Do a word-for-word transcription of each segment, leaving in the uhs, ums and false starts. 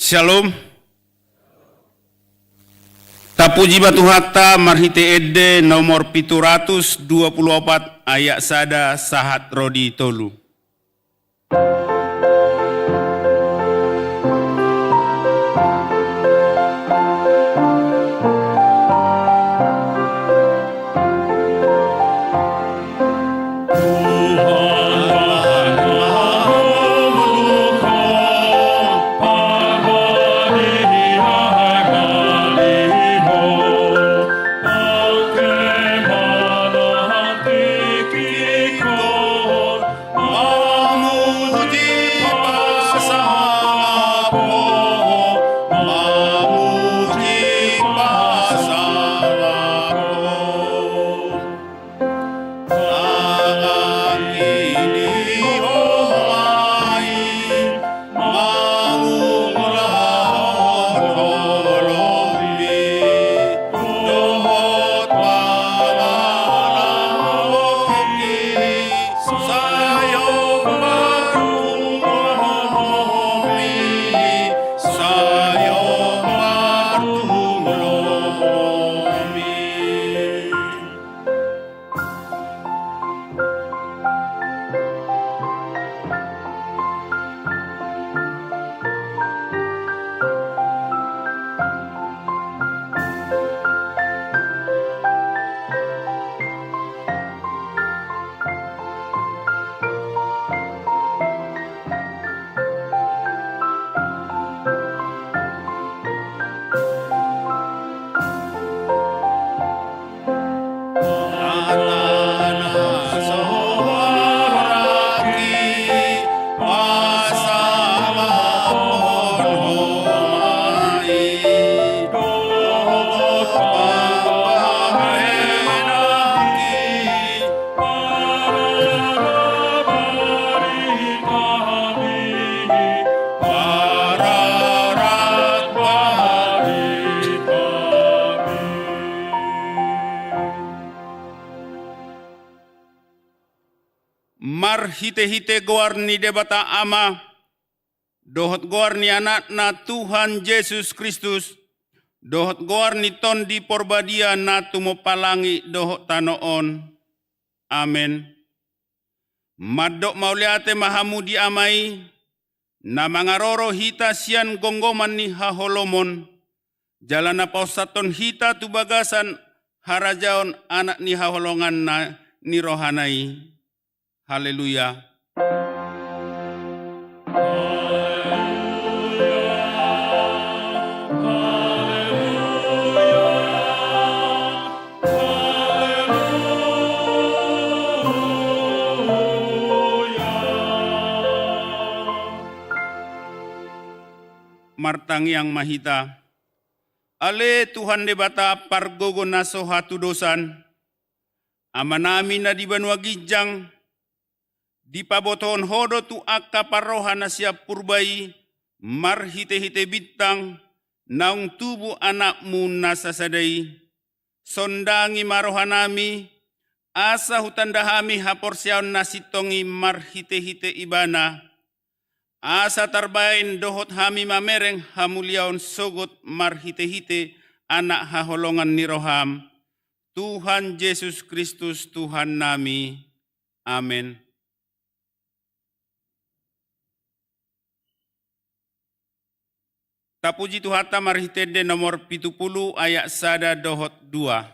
Syalom. Tapuji ma Tuhanta marhite ende nomor pitu ratus dua pulu opat ayat sada sahat ro di tolu. Marhitehite goar ni Debata Ama, dohot goar ni Anakna Tuhan Jesus Kristus, dohot goar ni Tondi Porbadia na tumompa langit dohot tano on. Amen. Mandok mauliate ma hamu di Ama i, na mangaroro hita sian gomgoman ni haholomon, jala na paonsathon hita tu bagasan harajaon Anak ni haholonganna ni rohana i. Haleluya. Martangiang ma hita. Ale Tuhan Debata pargogo na so hatudosan, Amanami na di banua ginjang, dipabotohon Ho do tu angka parroha na sian purba i marhitehite bintang naung tubu Anakmu na sasada i. Sondangi ma rohanami, asa hutanda hami haporseaon na sintong i marhitehite Ibana, asa tarbaen dohot hami mamereng hamuliaon sogot marhitehite Anak haholongan ni roham, Tuhan Jesus Kristus Tuhannami. Amen. Tapuji Tuhanta marhite ende nomor pitu pulu ayat sada dohot dua.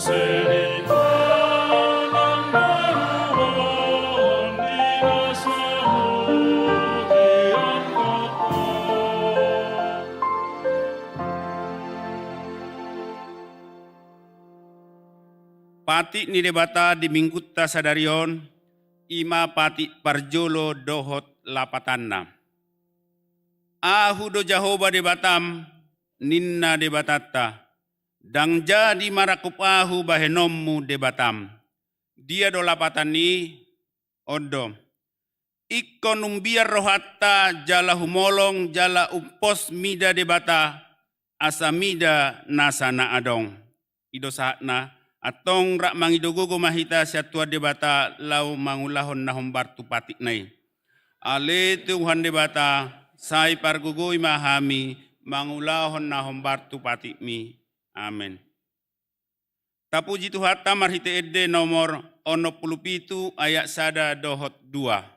Patik ni Debata di Minggunta sadari on, i ma patik parjolo dohot lapatanna. Ahu do Jahowa Debatam, ninna Debatanta, ndang jadi marangkup ahu bahenonmu Debatam. Dia do lapatan i? On do: Ingkon umbiar rohanta jala humolong jala umpos mida Debata, asa mida nasa na adong. I do sahatna. Antong rap mangido gogo ma hita sian Tuhan Debata laho mangulahon na hombar tu patikna i. Ale Tuhan Debata, sai pargogoi ma hami mangulahon na hombar tu patikmi. Amen. Tapuji Tuhanta marhite ende nomor onom pulu pitu ayat sada dohot dua.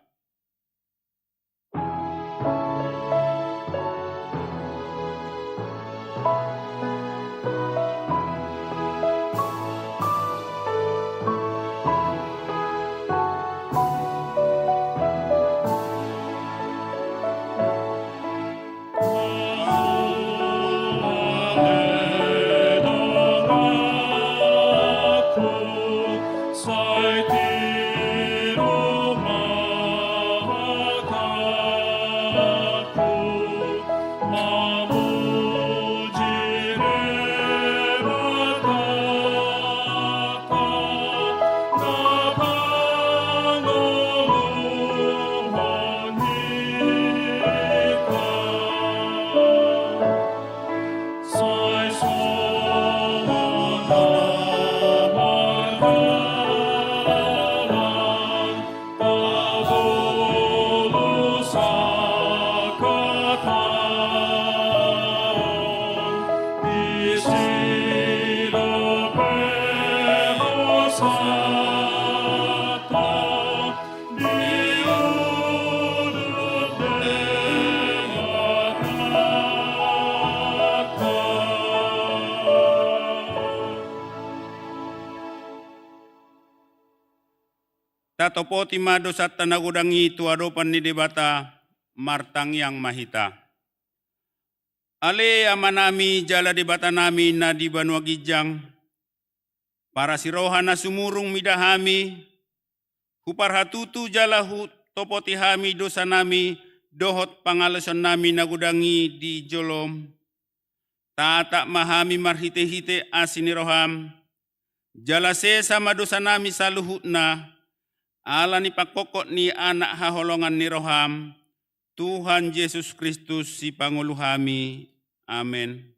Tatopoti ma dosanta na godang i tu adopan ni Debata. Martangiang ma hita. Ale Amanami jala Debatanami na di banua ginjang, parasi roha na sumurung mida hami, huparhatutu jala hutopoti hami dosanami dohot pangalaosionnami na godang i di jolom. Tatap ma hami marhitehite asi ni roham, jala sesa ma dosanami saluhutna, ala ni pangkophop ni Anak haholongan ni roham, Tuhan Jesus Kristus Sipangolu hami. Amen.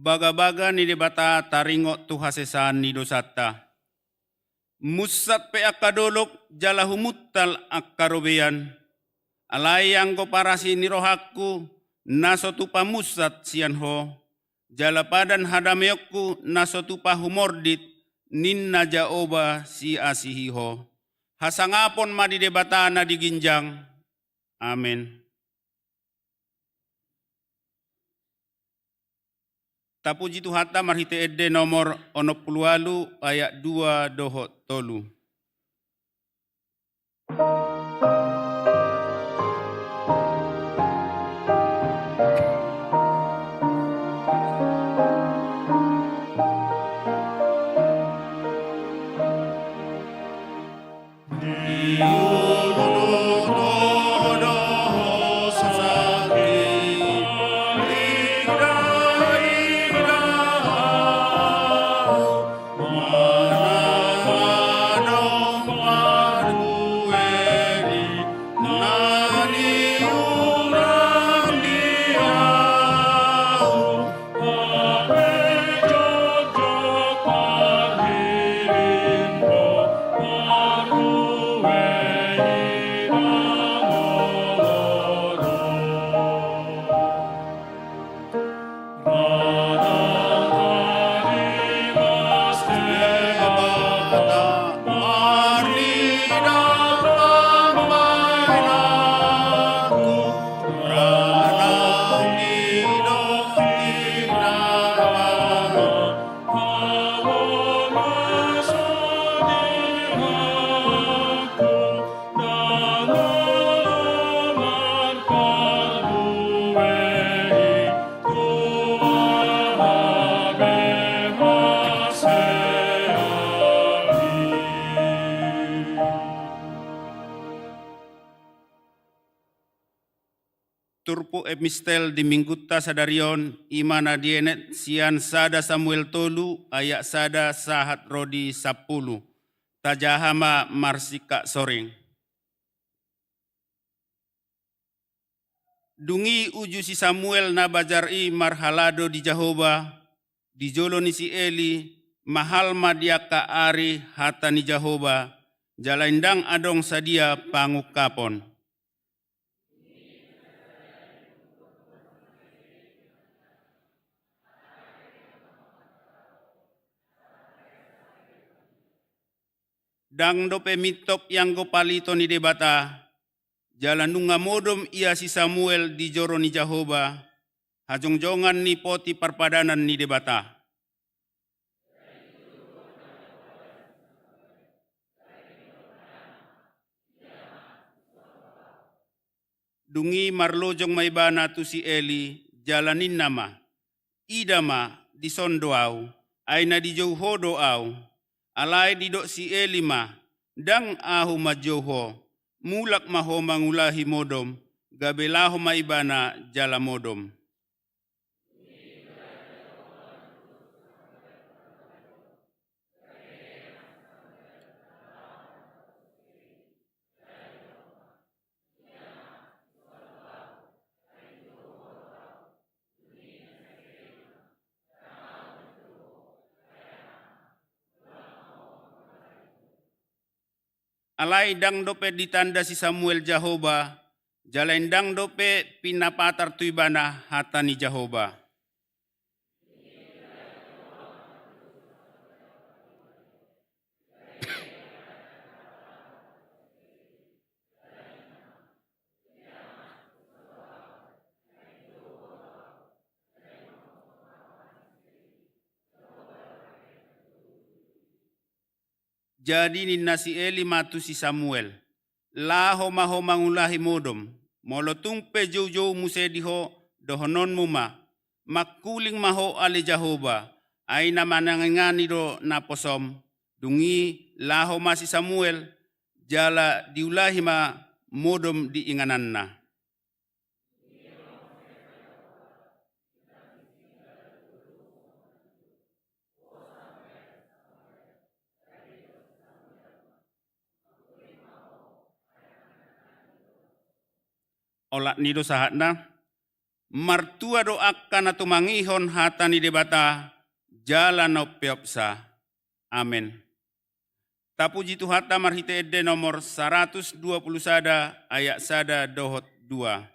Bagabaga ni Debata taringot tu hasesaan ni dosanta. Munsat pe angka dolok jala humuntal angka robean. Alai anggo parasi ni rohangku na so tupa munsat sian Ho, jala padan hadameonku na so tupa humordit, ninna Jahowa Siasihi Ho. Hasangapon ma di Debata na di ginjang. Amen. Tapuji Tuhanta marhite ende nomor onom pulu ualu ayat dua dohot tolu. Turpuk epistel di minggunta sadari on, i ma na dienet sian sada Samuel tolu ayat sada sahat ro di sampulu. Tajaha ma marsingkat soring. Dung i uju si Samuel na bajar i marhalado di Jahowa, di jolo ni si Eli, mahal ma di angka ari hata ni Jahowa, jala ndang adong sadia pangungkapon. Ndang dope mintop ianggo palito ni Debata, jala nunga modom ia si Samuel di joro ni Jahowa, hajongjongan ni poti parpadanan ni Debata. Dung i marlojong ma ibana tu si Eli, jala ninna ma: Ida ma, dison do ahu, ai na dijou ho do ahu. Alai didok si Eli ma: Ndang ahu manjou ho, mulak ma ho mangulahi modom. Gabe laho ma ibana jala modom. Alai ndang dope ditanda si Samuel Jahowa, jala ndang dope pinapatar tu ibana hata ni Jahowa. Jadi ninna si Eli ma tu si Samuel: Laho ma ho mangulahi modom, molo tung pe joujou muse di ho, dohononmu ma: Mangkuling ma ho ale Jahowa, ai na manangingani do naposom. Dung i laho ma si Samuel, jala diulahi ma modom di ingananna. Olat ni do sahatna. Martua do angka na tumangihon hata ni Debata, jala na umpeopsa. Amen. Tapuji Tuhanta marhite ende nomor saratus dua pulu sada ayat sada dohot dua.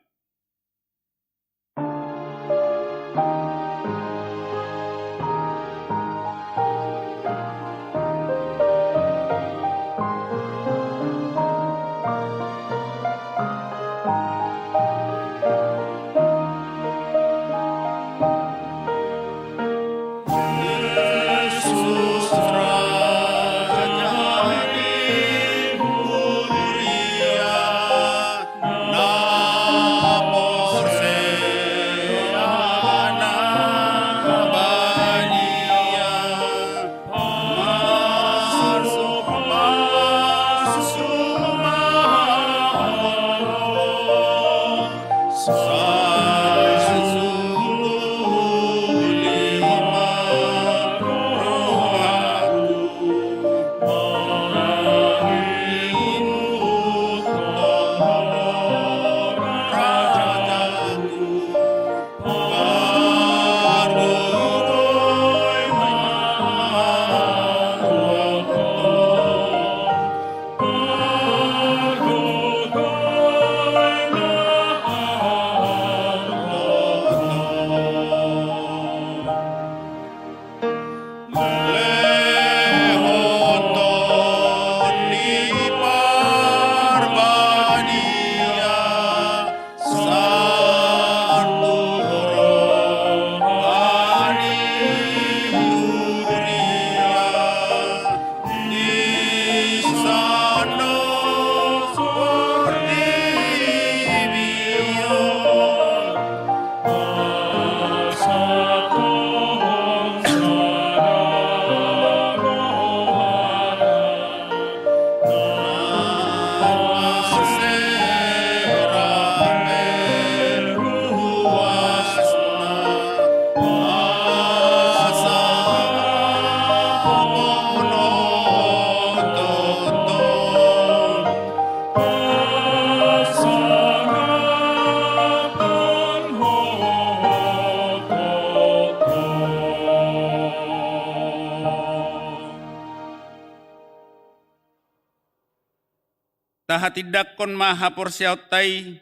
Tahatindangkon ma haporseaonta i,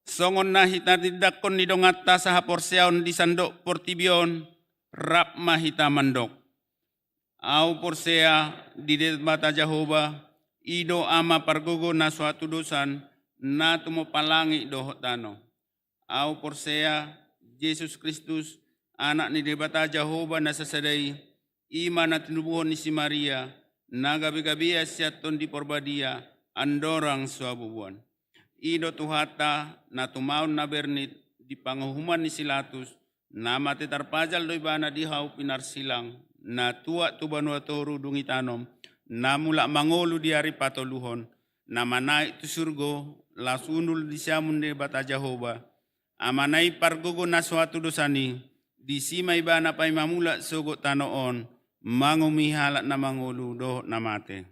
songon na hinatindanghon ni donganta sahaporseaon di sandok portibi on, rap ma hita mandok: Ahu porsea di Debata Jahowa, i do Ama pargogo na so hatudosan, na tumompa langit dohot tano. Ahu porsea Jesus Kristus, Anak ni Debata Jahowa na sasada i, i ma na tinubuhon ni si Maria, na gabegabean sian Tondi Porbadia, andorang so habubuan. I do Tuhanta, na tumaon na bernit di panguhuman ni si Latus, na mate tarpajal do ibana di hau pinarsilang, na tuat tu banua toru dung itanom, na mulak mangolu di ari patoluhon, na manaek tu surgo, laos hundul di siamun Debata Jahowa, Amana i pargogo na so hatudosan i, disi ma ibana paima mulak sogot tano on, manguhumi halak na mangolu dohot na mate.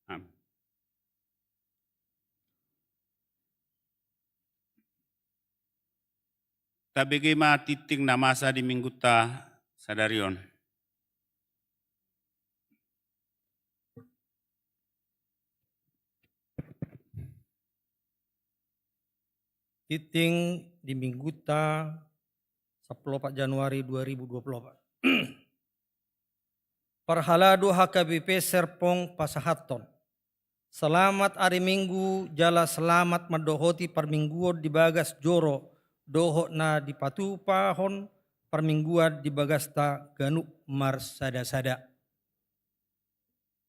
Amin. Tabege ma tingting na masa di Minggunta sadari on. Tingting di Minggunta sampulu opat Januari dua ribu dua puluh opat. Parhalado H K B P Serpong pasahathon. Selamat ari Minggu, jala selamat mandohoti parmingguon di bagas joro, dohot na dipatupahon parmingguon di bagasta ganup marsadasada.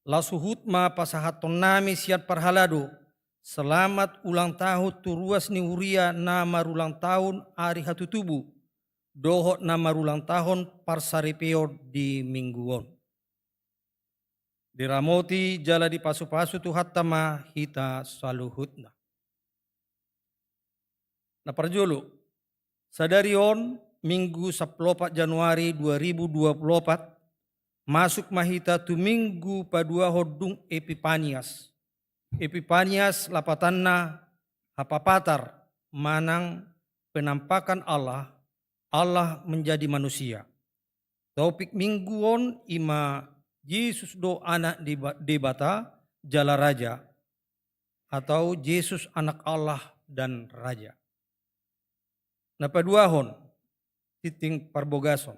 Laos huhut ma pasahathonnami sian parhalado, selamat ulang tahun tu ruas ni huria na marulang tahun ari hatutubu, dohot na marulang tahun parsaripeon di Minggu on. Diramoti jala dipasupasu Tuhanta ma hita saluhutna. Na parjolo, sadari on, Minggu sampulu opat Januari dua ribu dua puluh opat, masuk ma hita tu Minggu paduahon dung Epipanias. Epipanias lapatanna hapapatar manang penampakan Allah, Allah menjadi manusia. Topik Minggu on i ma Jesus do Anak Deba-, Debata jala Raja, atau Jesus Anak Allah dan Raja. Na paduahon, tingting parbogason.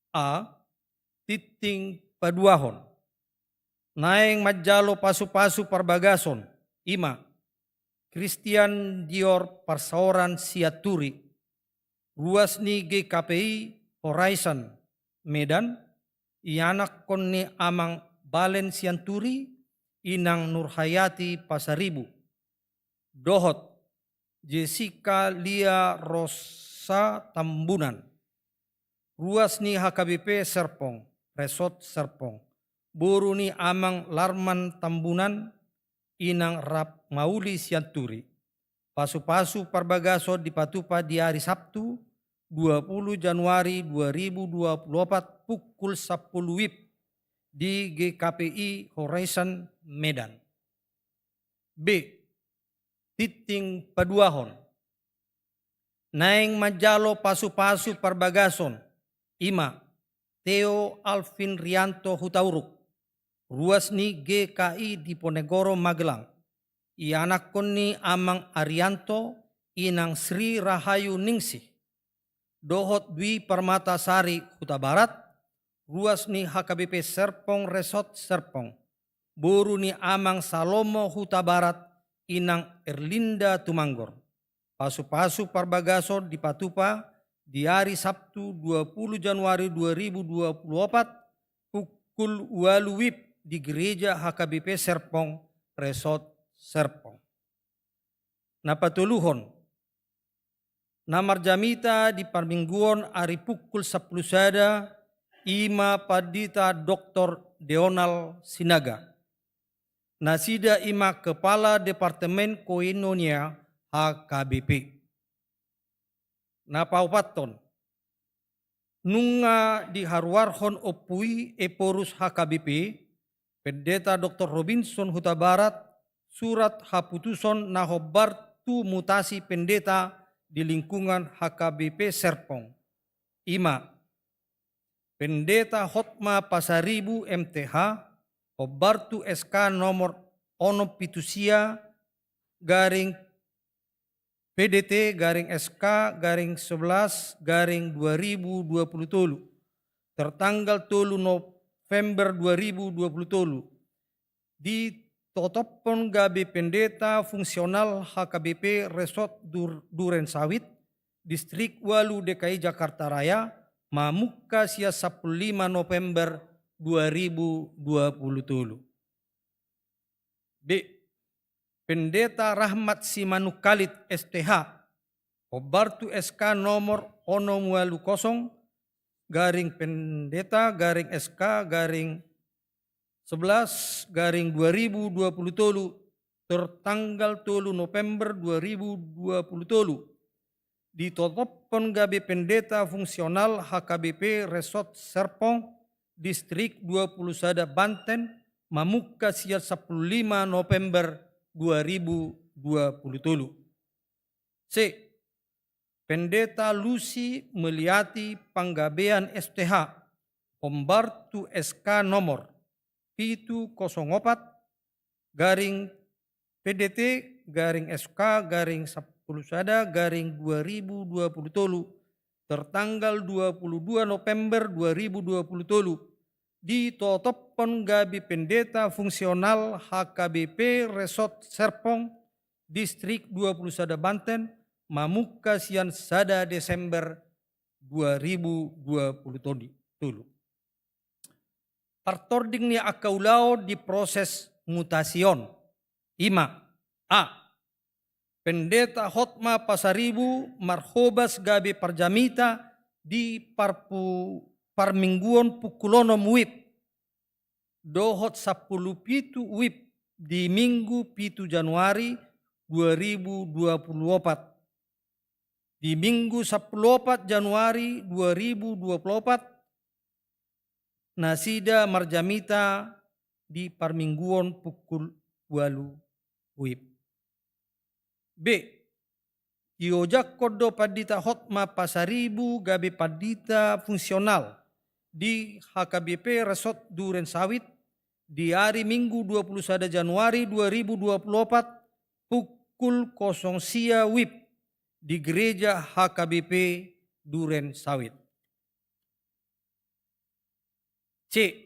A, tingting paduahon. Naeng manjalo pasupasu parbagason, i ma Christian Dior parsaoran Sianturi, ruas ni G K P I Horizon Medan, ianakhon ni Amang Balen Sianturi, Inang Nurhayati Pasaribu, dohot Jessica Lia Rosa Tambunan, ruas ni H K B P Serpong, Resort Serpong, boru ni Amang Larman Tambunan, Inang Rap Mauli Sianturi. Pasupasu parbagason dipatupa di ari Sabtu, dua puluh Januari dua ribu dua puluh opat, pukul sampulu wib di G K P I Horizon Medan. B, tingting paduahon. Naeng manjalo pasupasu parbagason, i ma Theo Alvin Rianto Hutauruk, ruas ni G K I Diponegoro Magelang, ianakhon ni Amang Arianto, Inang Sri Rahayu Ningsih, dohot Dwi Permatasari Hutabarat, ruas ni H K B P Serpong Resort Serpong, boru ni Amang Salomo Hutabarat, Inang Erlinda Tumanggor. Pasupasu parbagason dipatupa di ari Sabtu, dua puluh Januari dua ribu dua puluh opat, pukul ualu wib di Gereja H K B P Serpong, Resort Serpong. Na patoluhon, na marjamita di parmingguon ari pukul sampulu sada, i ma Pandita Doktor Deonal Sinaga. Nasida i ma Kepala Departemen Koinonia H K B P. Na paopathon, nunga diharuarhon ompu i Ephorus H K B P, Pendeta Doktor Robinson Hutabarat, surat haputuson na hombar tu mutasi pendeta di lingkungan H K B P Serpong. I ma, Pendeta Hotma Pasaribu M T H, hombar tu S K nomor onom pitu sia garing P D T garing S K garing sebelas garing dua ribu dua puluh tolu, tertanggal tolu November dua ribu dua puluh tolu, ditotophon gabe pendeta fungsional H K B P Resort Dur-, Duren Sawit, Distrik ualu D K I Jakarta Raya, mamungka sian sampulu lima November dua ribu dua puluh tolu. B. Pendeta Rahmat Simanungkalit S T H, hombar tu S K nomor onom ualu kosong, garing pendeta, garing S K, garing sebelas, garing dua ribu dua puluh tolu, tertanggal tolu November dua ribu dua puluh tolu, ditotophon gabe pendeta fungsional H K B P Resort Serpong, Distrik dua puluh sada Banten, mamungka sian sampulu lima November dua ribu dua puluh tolu. C. Pendeta Lusi Meliati Panggabean S T H, hombar tu S K nomor pitu kosong opat, garing P D T, garing S K, garing sampulu sada, garing dua ribu dua puluh tolu, tertanggal dua puluh dua November dua ribu dua puluh tolu, ditotophon gabe pendeta fungsional H K B P Resort Serpong, Distrik dua puluh sada Banten, mamungka sian sada Desember dua ribu dua puluh tolu. Partording ni angka ulaon di proses mutasi on. I ma, A. Pendeta Hotma Pasaribu marhobas gabe parjamita di parpu-, parmingguon pukul onom wib dohot sampulu pitu wib di Minggu pitu Januari dua ribu dua puluh opat. Di Minggu sampulu opat Januari dua ribu dua puluh opat, nasida marjamita di parmingguon pukul ualu wib. B. Diojakhon do Pandita Hotma Pasaribu gabe pandita fungsional di H K B P Resort Duren Sawit di ari Minggu dua puluh sada Januari dua ribu dua puluh opat pukul kosong sia wib di Gereja H K B P Duren Sawit. C.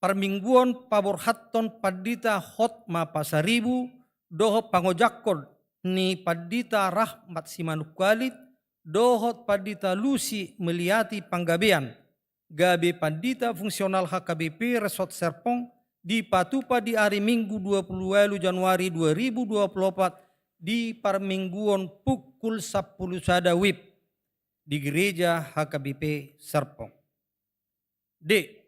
Parmingguon paborhathon Pandita Hotma Pasaribu dohot pangojakhon ni Pandita Rahmat Simanungkalit dohot Pandita Lusi Meliati Panggabean gabe pandita fungsional H K B P Resort Serpong dipatupa di ari Minggu dua puluh ualu Januari dua ribu dua puluh opat di parmingguon pukul sampulu sada wib di Gereja H K B P Serpong. D.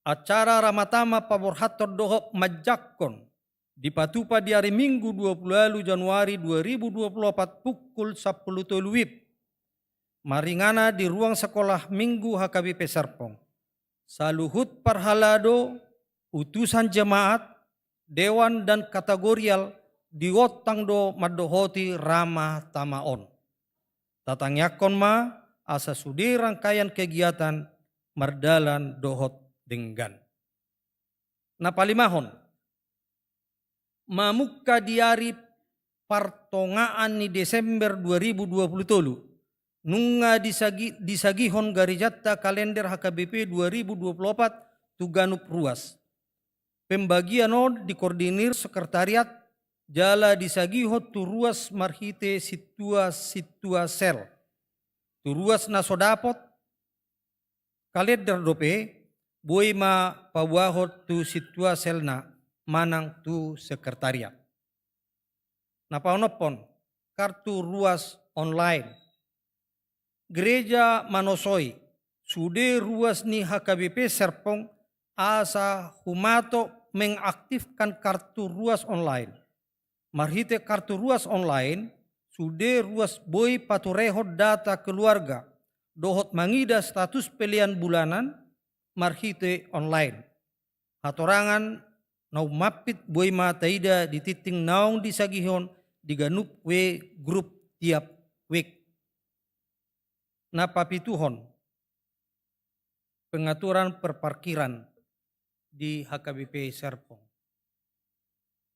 Acara ramatama paborhathon dohot manjangkon dipatupa di ari Minggu dua puluh ualu Januari dua ribu dua puluh opat pukul sampulu tolu wib. Maringanan di ruang sekolah Minggu H K B P Serpong. Saluhut parhalado, utusan jemaat, dewan dan kategorial diontang do mandohoti ramatama on. Tatangiangkon ma asa sude rangkaian kegiatan mardalan dohot denggan. Na palimahon, mamungka di ari partongaan ni Desember dua ribu dua puluh tolu, nunga disagi-, disagihon garejanta kalender H K B P dua ribu dua puluh opat tu ganup ruas. Pembagian on dikoordinir sekretariat jala disagihon tu ruas marhite sintua-sintua sel. Tu ruas na so dapot kalender dope, boi ma paboahon tu sintua selna manang tu sekretariat. Na paonomhon, kartu ruas online. Gereja manosoi sude ruas ni H K B P Serpong asa humato mengaktifkan kartu ruas online. Marhite kartu ruas online, sude ruas boi paturehon data keluarga dohot mangida status pelean bulanan marhite online. Hatorangan na ummampit boi ma taida di tingting naung disagihon di ganup W grup tiap wik. Na papituhon, pengaturan perparkiran di H K B P Serpong.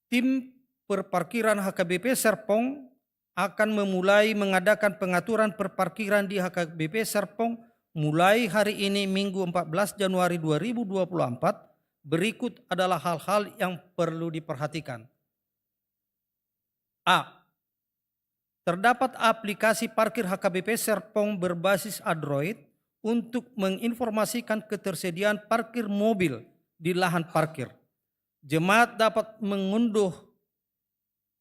Tim perparkiran H K B P Serpong akan memulai mengadakan pengaturan perparkiran di H K B P Serpong mulai hari ini, Minggu, empat belas Januari dua ribu dua puluh empat. Berikut adalah hal-hal yang perlu diperhatikan. A. Terdapat aplikasi parkir H K B P Serpong berbasis Android untuk menginformasikan ketersediaan parkir mobil di lahan parkir. Jemaat dapat mengunduh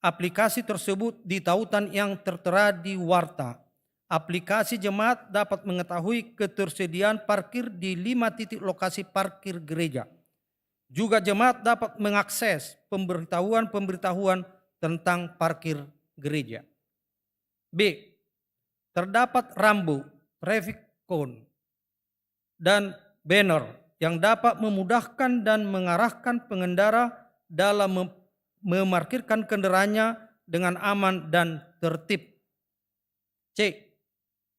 aplikasi tersebut di tautan yang tertera di warta. Aplikasi jemaat dapat mengetahui ketersediaan parkir di lima titik lokasi parkir gereja. Juga jemaat dapat mengakses pemberitahuan-pemberitahuan tentang parkir gereja. B. Terdapat rambu, traffic cone, dan banner yang dapat memudahkan dan mengarahkan pengendara dalam mem-, memarkirkan kendaraannya dengan aman dan tertib. C.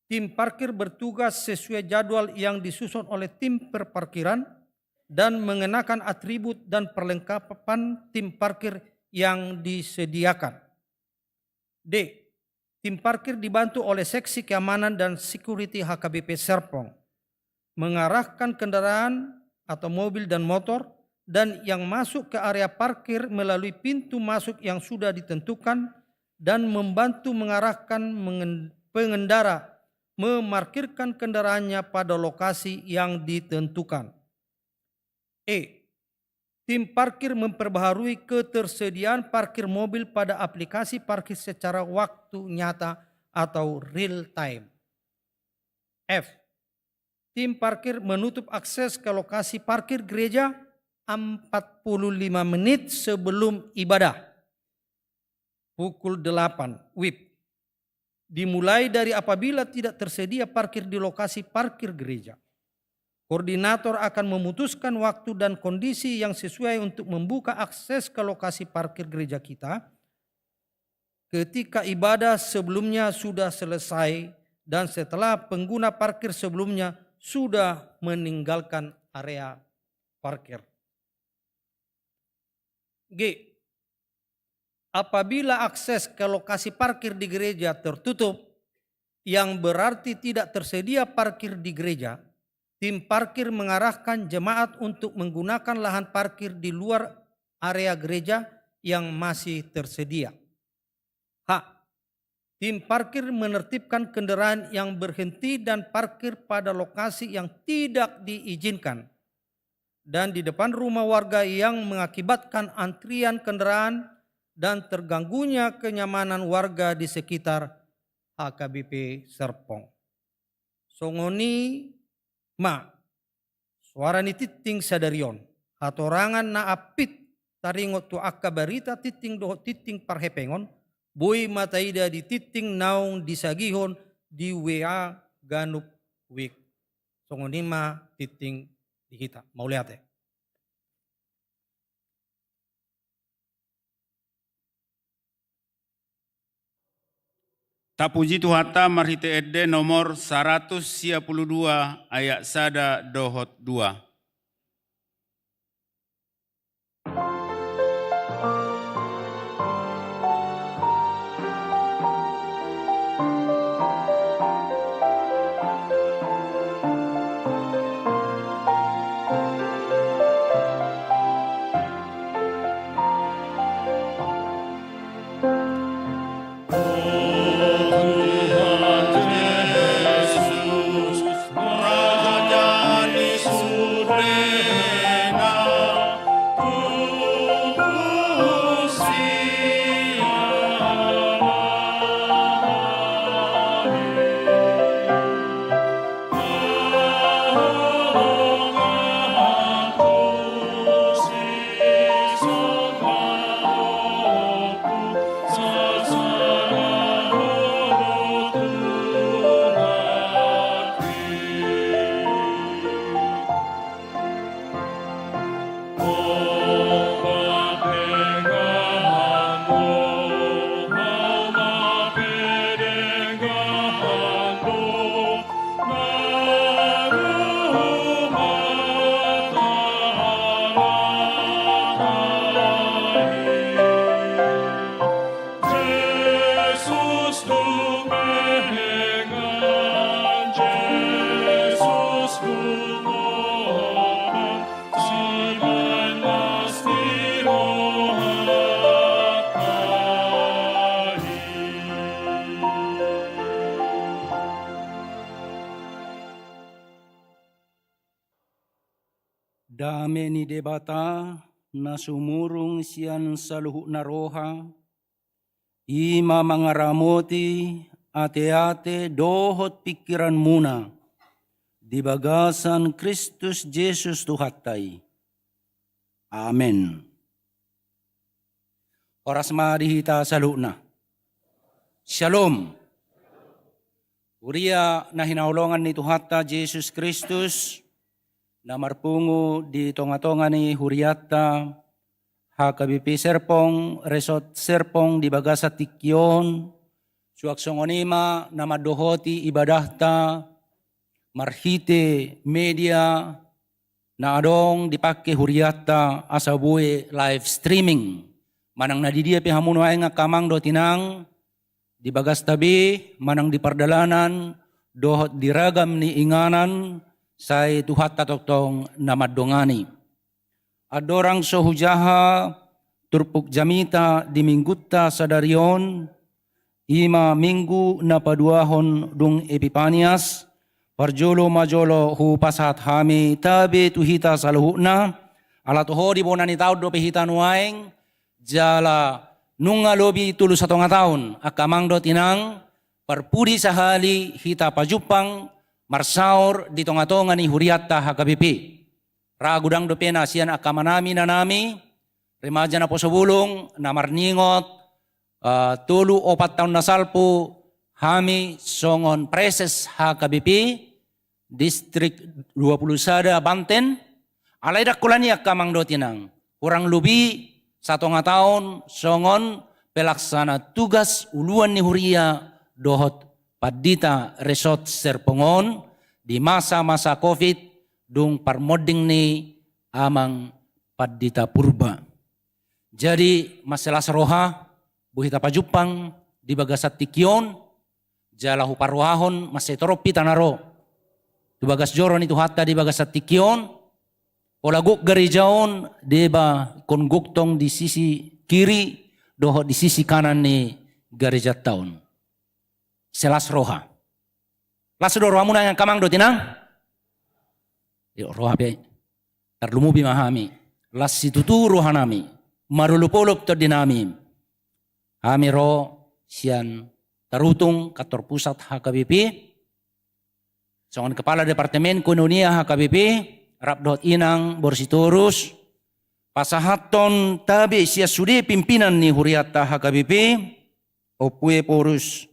Tim parkir bertugas sesuai jadwal yang disusun oleh tim perparkiran dan mengenakan atribut dan perlengkapan tim parkir yang disediakan. D. Tim parkir dibantu oleh seksi keamanan dan security H K B P Serpong, mengarahkan kendaraan atau mobil dan motor dan yang masuk ke area parkir melalui pintu masuk yang sudah ditentukan dan membantu mengarahkan mengen-, pengendara memarkirkan kendaraannya pada lokasi yang ditentukan. E. Tim parkir memperbaharui ketersediaan parkir mobil pada aplikasi parkir secara waktu nyata atau real time. F. Tim parkir menutup akses ke lokasi parkir gereja empat puluh lima menit sebelum ibadah. Pukul delapan W I B. Dimulai dari apabila tidak tersedia parkir di lokasi parkir gereja. Koordinator akan memutuskan waktu dan kondisi yang sesuai untuk membuka akses ke lokasi parkir gereja kita ketika ibadah sebelumnya sudah selesai dan setelah pengguna parkir sebelumnya sudah meninggalkan area parkir. G. Apabila akses ke lokasi parkir di gereja tertutup, yang berarti tidak tersedia parkir di gereja, tim parkir mengarahkan jemaat untuk menggunakan lahan parkir di luar area gereja yang masih tersedia. H. Tim parkir menertibkan kendaraan yang berhenti dan parkir pada lokasi yang tidak diizinkan dan di depan rumah warga yang mengakibatkan antrian kendaraan dan terganggunya kenyamanan warga di sekitar H K B P Serpong. Songon i ma soara ni tingting sadari on. Hatorangan na ampit taringot tu angka barita tingting dohot tingting parhepengon, boi ma taida di tingting naung disagihon di W A ganup wik. Songon i ma tingting di hita. Mauliate. Tapuji Tuhanta marhite ende nomor saratus sia pulu dua ayat sada dohot dua. Dame ni Debata, na sumurung sian saluhutna roha, i ma mangaramoti ateate dohot pingkiranmuna di bagasan Kristus Jesus Tuhanta i. Amen. Horas ma di hita saluhutna. Syalom. Huria na hinaholongan ni Tuhanta Jesus Kristus, na marpungu di tongatonga ni hurianta H K B P Serpong, Resort Serpong di bagasan tingki on, suang songon i ma na mandohoti ibadahta marhite media na adong dipangke hurianta asa bue live streaming. Manang na didia pe hamu nuaeng angka amang dohot inang, di bagasta be manang di pardalanan dohot di ragam ni inganan, sai Tuhanta tongtong na mandongani. Andorang so hujaha turpuk jamita di minggunta sadari on, i ma minggu na paduahon dung Epipanias, parjolo ma jolo hupasahat hami tabe tu hita saluhutna, ala toho di bona ni taon dope hita nuaeng, jala nunga lobi tolu satonga taon, angka amang dohot inang, parpudi sahali hita pajumpang marsaor di tongatonga ni hurianta H K B P. Ra godang dope na sian angka amanami inanami, remaja naposo bulung, na marningot, eh, tolu opat taon na salpu, hami songon praeses H K B P, Distrik dua puluh sada Banten, alai ndang holan i angka amang dohot inang, hurang lobi satonga taon songon pelaksana tugas uluan ni huria dohot pandita Resort Serpong on di masa-masa covid, dung parmonding ni amang pandita Purba. Jadi, mansai las roha, boi hita pajumpang di bagasan tingki on, jala huparrohahon mansai torop hita na ro tu bagas joro ni Tuhanta di bagasan tingki on, pola gok gareja on, deba ingkon gok tong di sisi kiri dohot di sisi kanan ni garejanta on. Mansai las roha. Las do rohamuna angka amang dohot inang? Yo, roha pe. Tarlumobi ma hami. Las situtu rohanami. Marolopolop tondinami. Hami ro sian Tarutung, kantor pusat H K B P. Songon kepala departemen koinonia H K B P, rap dohot inang Bor Sitorus, pasahathon tabe sian sude pimpinan ni hurianta H K B P, Ompu Ephorus,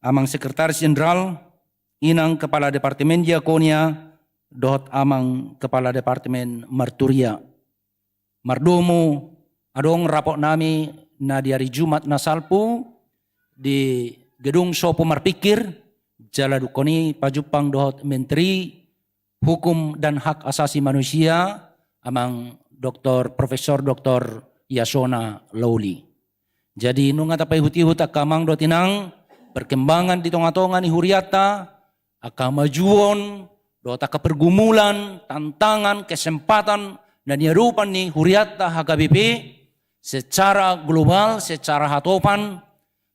amang sekretaris jenderal, inang kepala departemen diakonia, dohot amang kepala departemen marturia. Mardomu, adong rapotnami na di ari Jumat na salpu di gedung Sopo Marpikir, jala dungkon i pajumpang dohot Menteri Hukum dan Hak Asasi Manusia, amang Doktor, Profesor Doktor Yasona Lawli. Jadi, nunga tapaihut-ihut angka amang dohot inang, perkembangan di tongatonga ni hurianta, angka kemajuan, dohot angka pergumulan, tantangan, kesempatan, na niadopan ni hurianta H K B P, secara global, secara hatopan,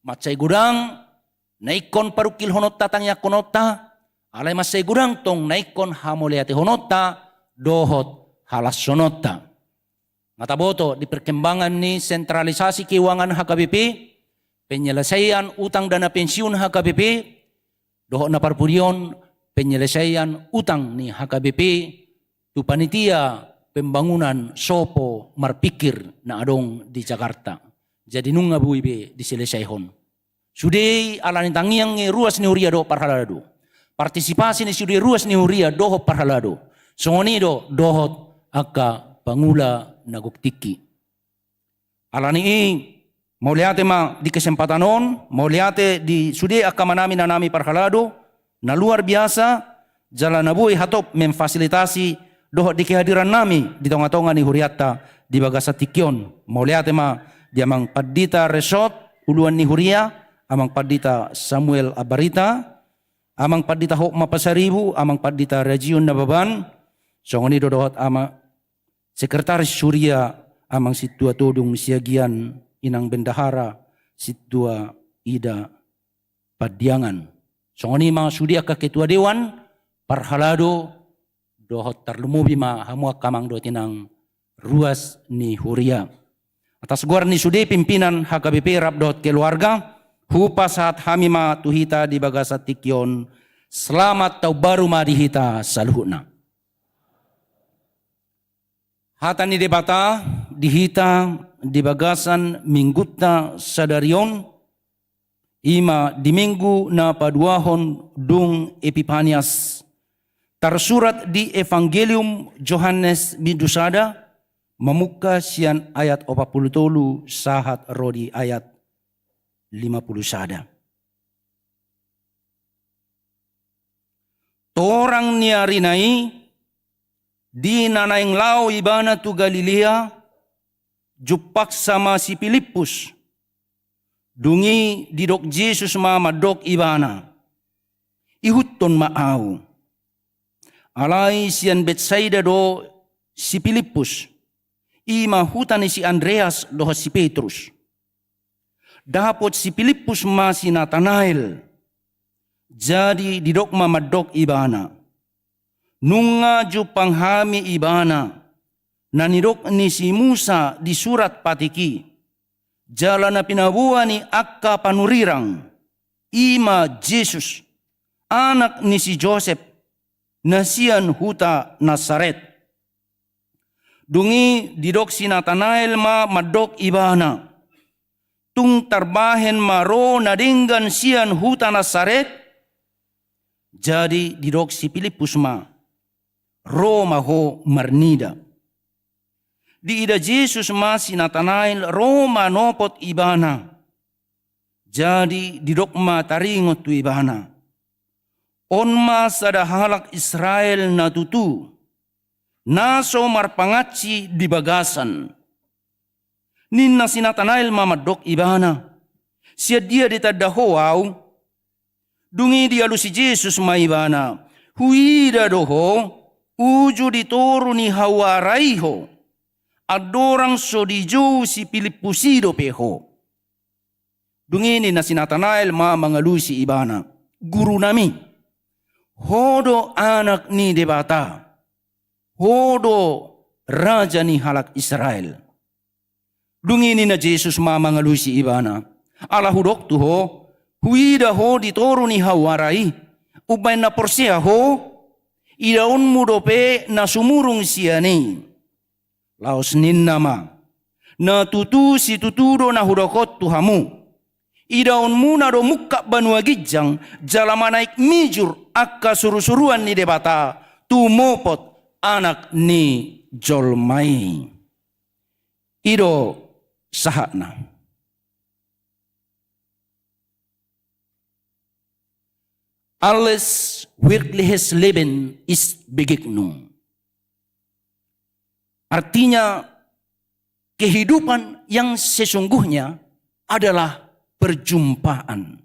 mansai godang, na ingkon parungkilhononta tangiangkononta, alai mansai godang tong na ingkon hamauliatehononta, dohot halashononta. Nga taboto di perkembangan ni sentralisasi keuangan H K B P, penyelesaian utang dana pensiun H K B P, dohot na parpudi on penyelesaian utang ni H K B P, tu panitia pembangunan Sopo Marpikir na adong di Jakarta. Jadi nunga boi be diselesaihon. Sude i ala ni tangiang ni ruas ni huria dohot parhalado. Partisipasi ni sude ruas ni huria dohot parhalado. Songon i do dohot angka pangula na gok tingki. Ala ni i, mauliate ma di kesempatan on, mauliate di sude angka amanami inanami parhalado, na luar biasa, jala na boi hatop memfasilitasi dohot di kehadirannami di tongatonga ni hurianta di bagasan tingki on. Mauliate ma di amang pandita Resort, uluan ni huria, amang pandita Samuel Abarita, amang pandita Hotma Pasaribu, amang pandita Rajion Nababan, songon i do dohot amang sekretaris huria, amang Sintua Todung Siagian, inang bendahara Sintua Ida Pandiangan. Songon i ma sude angka ketua dewan, parhalado, dohot tarlumobi ma hamu angka amang dohot inang ruas ni huria. Atas goar ni sude pimpinan H K B P rap dohot keluarga, hupasahat hami ma tu hita di bagasan tingki on, selamat taon baru ma di hita saluhutna. Hata ni Debata di hita di bagasan minggunta sadari on, i ma di minggu na paduahon dung Epipanias, tarsurat di Evangelium Johannes bindu sada, mamungka sian ayat opat pulu tolu sahat ro di ayat lima pulu sada. Torang ni arina i, di na naeng laho ibana tu Galilea, jumpangsa ma si Pilippus. Dung i didok Jesus ma mandok ibana, ihuthon ma ahu. Alai sian Betsaida do si Pilippus, i ma huta ni si Andreas dohot si Petrus. Dapot si Pilippus ma si Natanael. Jadi didok ma mandok ibana, nunga jumpang hami ibana, na nidok ni si Musa di surat patik i, jala na pinaboa ni angka panurirang, i ma Jesus, anak ni si Josep, na sian huta Nasaret. Dung i didok si Natanael ma mandok ibana, tung tarbahen ma ro na denggan sian huta Nasaret? Jadi didok si Pilippus ma, ro ma ho marnida. Diida Jesus ma si Natanael ro manopot ibana. Jadi didok ma taringot tu ibana, on ma sada halak Israel na tutu, na so marpangansi di bagasan. Ninna si Natanael ma mandok ibana, sian dia ditanda ho ahu? Dung i dialusi Jesus ma ibana, huida do ho, uju di toru ni hauara i ho. Andorang so dijou si Pilippus i dope ho. Dung i ninna si Natanael ma mangalusi ibana, gurunami, ho do anak ni Debata, ho do raja ni halak Israel. Dung i ninna Jesus ma mangalusi ibana, ala hudok tu ho, huida ho di toru ni hauara i, umbaen na porsea ho? Idaonmu dope na sumurung sian i. Laos ninna ma, na tutu situtu do na hudok on tu hamu, idaonmuna do mungkap banua ginjang, jala manaek mijur angka surusuruan ni Debata, tumopot Anak ni jolma i. I do sahatna. Alles wirkliches Leben ist Begegnung. Artinya, kehidupan yang sesungguhnya adalah perjumpaan.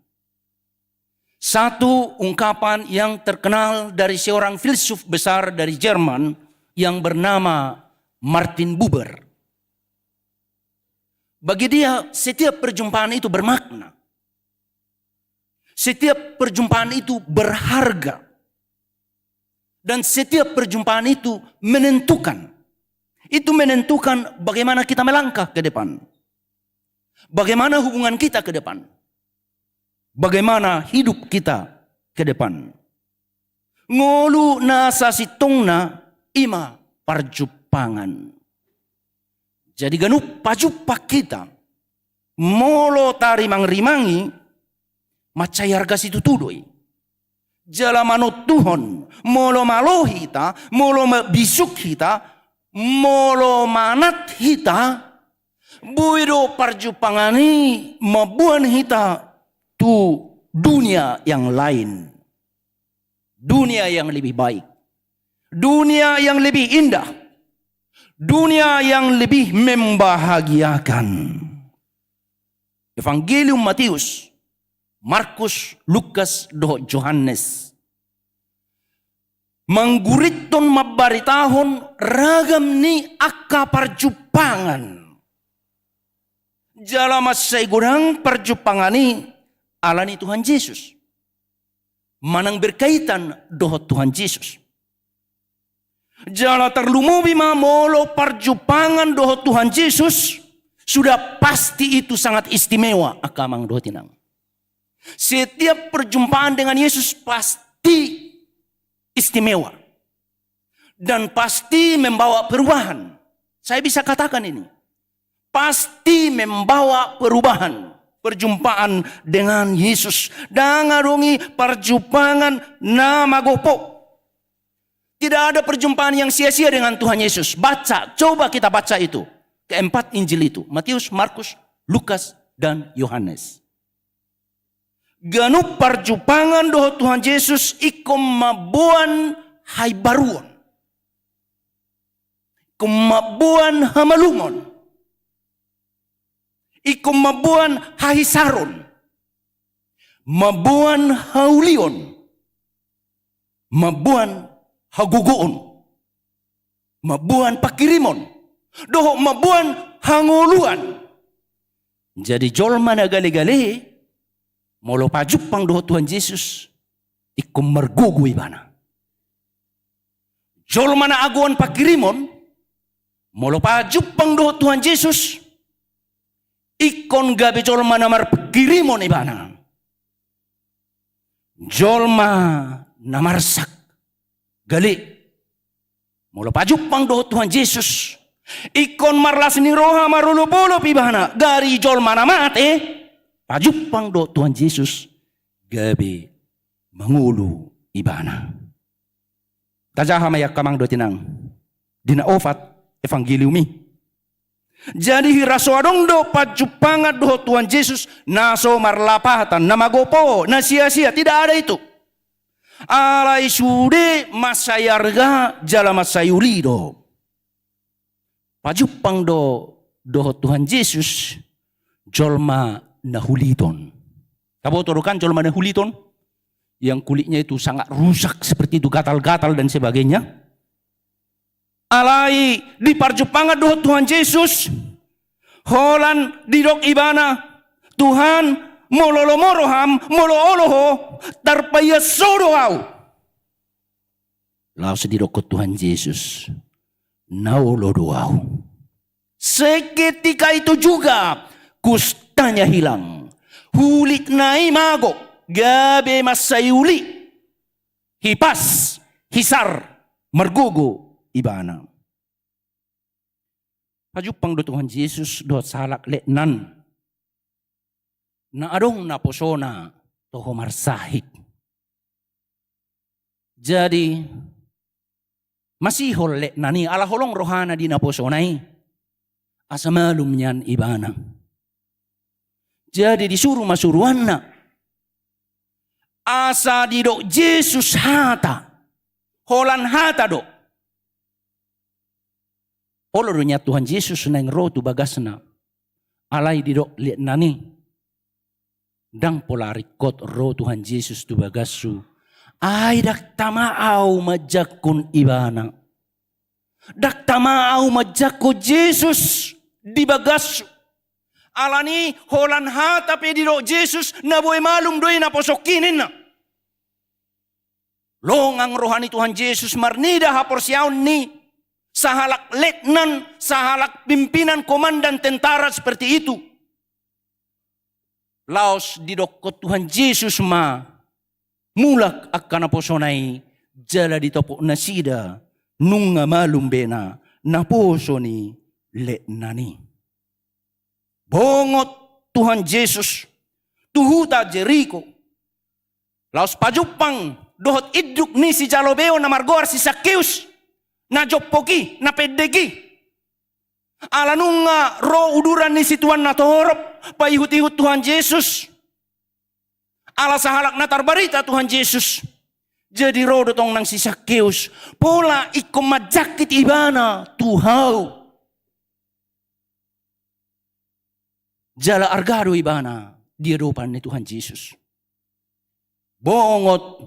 Satu ungkapan yang terkenal dari seorang filsuf besar dari Jerman yang bernama Martin Buber. Bagi dia, setiap perjumpaan itu bermakna. Setiap perjumpaan itu berharga. Dan setiap perjumpaan itu menentukan. Itu menentukan bagaimana kita melangkah ke depan. Bagaimana hubungan kita ke depan. Bagaimana hidup kita ke depan. Ngolu na sasintongna i ma parjumpangan. Jadi ganup pajumpang hita, molo tarimangrimangi, mansai arga situtu do i. Jala manontuhon, molo malo hita, molo ma-, bisuk hita, molo manat hita, boi do parjumpangan i mamboan hita tu dunia yang lain. Dunia yang lebih baik. Dunia yang lebih indah. Dunia yang lebih membahagiakan. Evangelium Matius, Markus, Lukas, dohot Johannes manggurithon, mambaritahon ragam ni angka parjumpangan. Jala mansai godang parjumpangan i ala ni Tuhan Jesus. Manang berkaitan dohot Tuhan Jesus. Jala tarlumobi ma molo parjumpangan dohot Tuhan Jesus, sudah pasti itu sangat istimewa, angka amang dohot inang. Setiap perjumpaan dengan Yesus pasti istimewa. Dan pasti membawa perubahan. Saya bisa katakan ini. Pasti membawa perubahan. Perjumpaan dengan Yesus. Ndang adong i parjumpangan na magopo. Tidak ada perjumpaan yang sia-sia dengan Tuhan Yesus. Baca, coba kita baca itu. Keempat Injil itu. Matius, Markus, Lukas, dan Yohanes. Ganup parjumpangan dohot Tuhan Jesus ingkon mamboan haimbaruon. Ingkon mamboan hamalumon. Ingkon mamboan hahisaron. Mamboan haulion. Mamboan hagogoon. Mamboan pangkirimon. Dohot mamboan hangoluan. Jadi jolma na gale-gale, molo pajumpang dohot Tuhan Jesus, ingkon margogo ibana. Jolma na agoan pangkirimon, molo pajumpang dohot Tuhan Jesus, ingkon gabe jolma na marpangkirimon ibana. Jolma na marsak gale, molo pajumpang dohot Tuhan Jesus, ingkon marlas ni roha marolop-olop ibana, gari jolma na mate, pajumpang dohot Tuhan Jesus, gabe mangolu ibana. Tajaha ma i angka amang dohot inang, di na opat Evangelium i. Jadi hira so adong do parjumpangan dohot Tuhan Jesus na so marlapatan, na magopo, na sia-sia, tidak ada itu. Alai sude mansai arga jala mansai uli do. Pajumpang do dohot Tuhan Jesus jolma na huliton. Taboto do kan jolma na huliton? Yang kulitnya itu sangat rusak seperti itu, gatal-gatal dan sebagainya. Alai di parjumpangan dohot Tuhan Jesus, holan didok ibana, "Tuhan, molo lomo roham, molo olo ho, tarpaias ho do ahu." Laos didokkon Tuhan Jesus, "Na olo do ahu." Seketika itu juga kustanya hilang. Hulitna i mago, gabe mansai uli. Hipas, hisar, margogo ibana. Pajumpang do Tuhan Jesus dohot sahalak letnan na adong naposona toho marsahit. Jadi masihol letnan i, ala holong rohana di naposona i, asa malum nian ibana. Jadi disuru ma suruanna, asa didok Jesus hata, holan hata do. Olo do nian Tuhan Jesus naeng ro tu bagasna. Alai didok letnan i, "Ndang pola ringkot ro Tuhan Jesus tu bagashu, ai ndang tama ahu manjangkon ibana." Ndang tama ahu manjangkon Jesus di bagashu. Alani holan hata pe didok Jesus, na boi malum do i naposongki ninna. Longang roha ni Tuhan Jesus marnida haporseaon ni sahalak letnan, sahalak pimpinan komandan tentara seperti itu. Laos didokkon Tuhan Jesus ma, mulak angka naposona i, jala ditopot nasida nunga malum be na naposo ni letnan i. Bongot Tuhan Jesus tu huta Jeriko. Laos pajumpang dohot induk ni sijalo beo na margoar si Sakkeus, na jompok i, na pendek i. Ala nunga ro uduran ni situan na torop paihut-ihut Tuhan Jesus. Ala sahalak na tarbarita Tuhan Jesus. Jadi ro do tong nang si Sakkeus, pola ingkon manjangkit ibana tu hau. Jala arga do ibana di adopan ni Tuhan Jesus. Bongot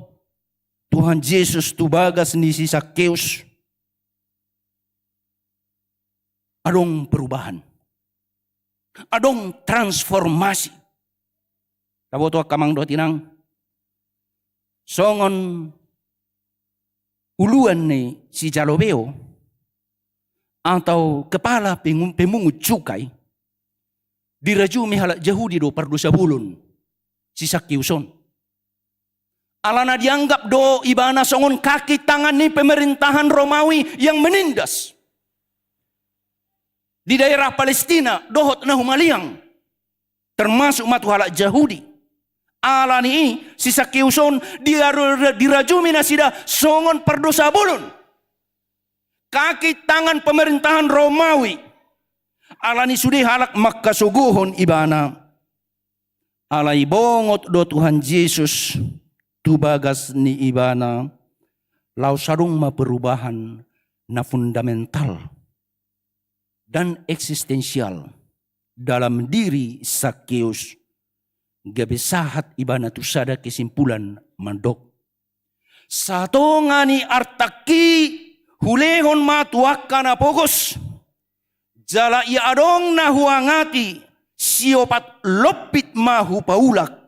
Tuhan Jesus tu bagas ni si Sakkeus, adong perubahan, adong transformasi. Taboto angka amang dohot inang, songon uluan ni sijalo beo atau kepala pengu-, pemungut cukai, dirajumi halak Jahudi do pardosa bolon si Sakeus on. Alana dianggap do ibana songon kaki tangan ni pemerintahan Romawi yang menindas di daerah Palestina dohot na humaliang, termasuk ma tu halak Jahudi. Alani i si Sakeus on diaru-, dirajumi nasida songon pardosa bolon, kaki tangan pemerintahan Romawi. Alani sude halak mangkasogohon ibana. Alai bongot do Tuhan Jesus tu bagas ni ibana, laos adong ma perubahan na fundamental dan eksistensial dalam diri Sakeus, gabe sahat ibana tu sada kesimpulan mandok: Satonga ni artangki hulehon ma tu angka na pogos, jala ia adong na huangati, siopat lompit ma hupaulak.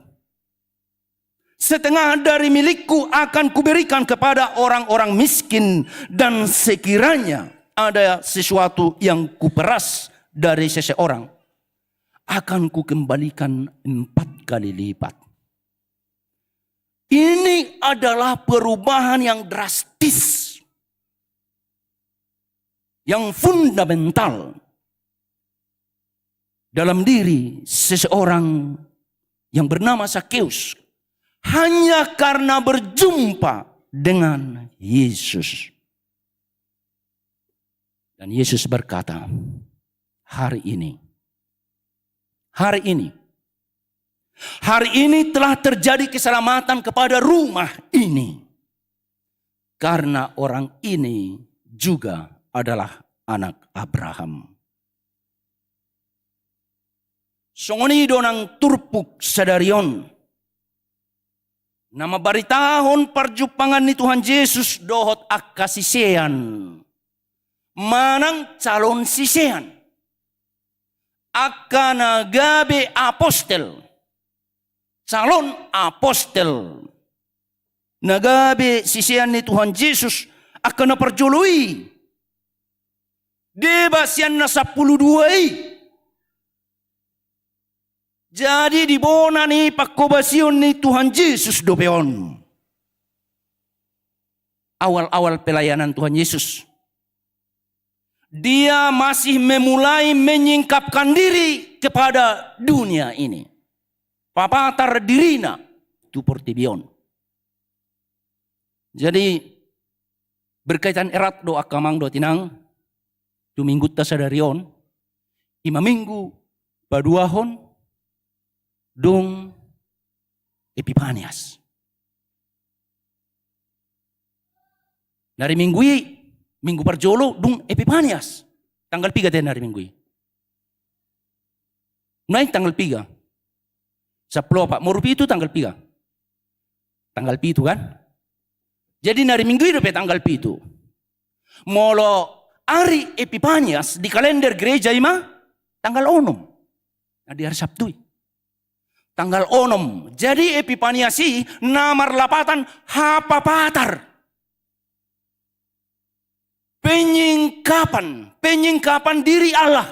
Setengah dari milikku akan kuberikan kepada orang-orang miskin, dan sekiranya ada sesuatu yang kuperas dari seseorang, akan kukembalikan empat kali lipat. Ini adalah perubahan yang drastis, yang fundamental dalam diri seseorang yang bernama Sakeus, hanya karena berjumpa dengan Yesus. Dan Yesus berkata, "Hari ini, hari ini, hari ini telah terjadi keselamatan kepada rumah ini, karena orang ini juga adalah anak Abraham." Songon i do nang turpuk sadari on, na mambaritahon parjumpangan ni Tuhan Jesus dohot angka sisean manang calon sisean, angka na gabe apostel, calon apostel, na gabe sisean ni Tuhan Jesus, angka na parjolo i. Deba sian na sampulu dua i. Jadi di bona ni pangkobasion ni Tuhan Jesus dope on, awal-awal pelayanan Tuhan Yesus, Dia masih memulai menyingkapkan diri kepada dunia ini. Papatar dirina tu portibi on. Jadi, berkaitan erat do angka amang dohot inang, tu minggunta sadari on, i ma minggu paduahon dung Epipanias. Nari minggu i, minggu parjolo dung Epipanias. Tanggal piga te nari minggu i? Naeng tanggal piga? Sampulu opat, minggu pitu tanggal piga? Tanggal pitu kan? Jadi nari minggu i dope tanggal pitu. Molo ari Epipanias di kalender gereja i ma tanggal onom. Nah, di ari Sabtu i. Tanggal onom. Jadi Epipanias i na marlapatan hapapatar. Penyingkapan, penyingkapan diri Allah.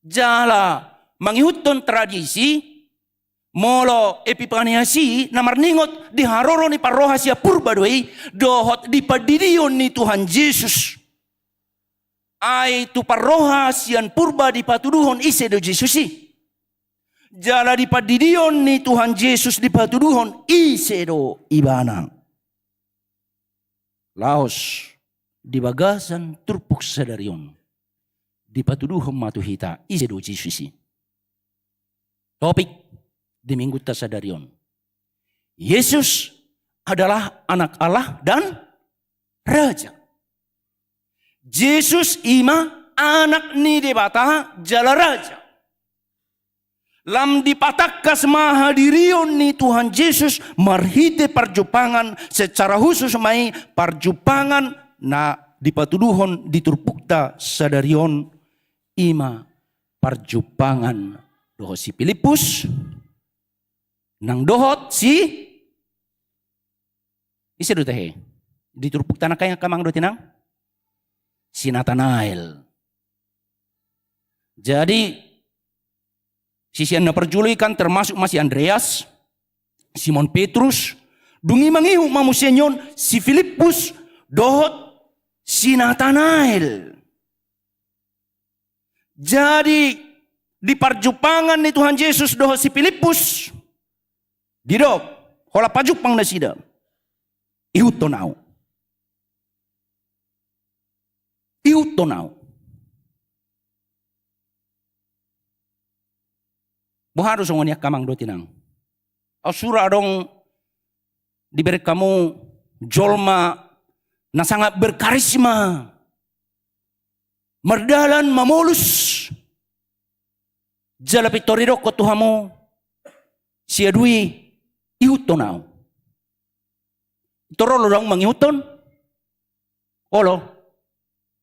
Jala mangihuthon tradisi, molo Epipanias i na marningot di haroro ni parroha sian purba do i, dohot di pandidion ni Tuhan Jesus. Ai tu parroha sian purba dipatuduhon ise do Jesus i. Jala di pandidion ni Tuhan Jesus dipatuduhon ise do ibana. Laos di bagasan turpuk sadari on dipatuduhon ma tu hita ise do Jesus i. Topik di minggunta sadari on, Yesus adalah Anak Allah dan Raja. Jesus i ma Anak ni Debata jala Raja. Lam dipatangkas ma hadirion ni Tuhan Jesus marhite parjumpangan, secara khusus ma i parjumpangan na dipatuduhon di turpukta sadari on, i ma parjumpangan dohot si Pilippus, nang dohot si Ise do tahe? Di turpukta nangkin angka amang dohot inang? Si Natanael. Jadi, sisean na parjolo i kan termasuk ma si Andreas, Simon Petrus, dung i mangihut ma muse on si Filippus dohot si Natanael. Jadi, di parjumpangan ni Tuhan Jesus dohot si Filippus, didok, holan pajumpang nasida. Ihuthon ahu. Ihuthon ahu. Boha do songon i angka amang dohot inang? Au sura adong dibereng hamu jolma na sangat berkarisma, mardalan mamolus. Jala pintor didokkon tu hamu, siadu i, ihuthon ahu. Pintor olo do ahu mangihuthon? Olo.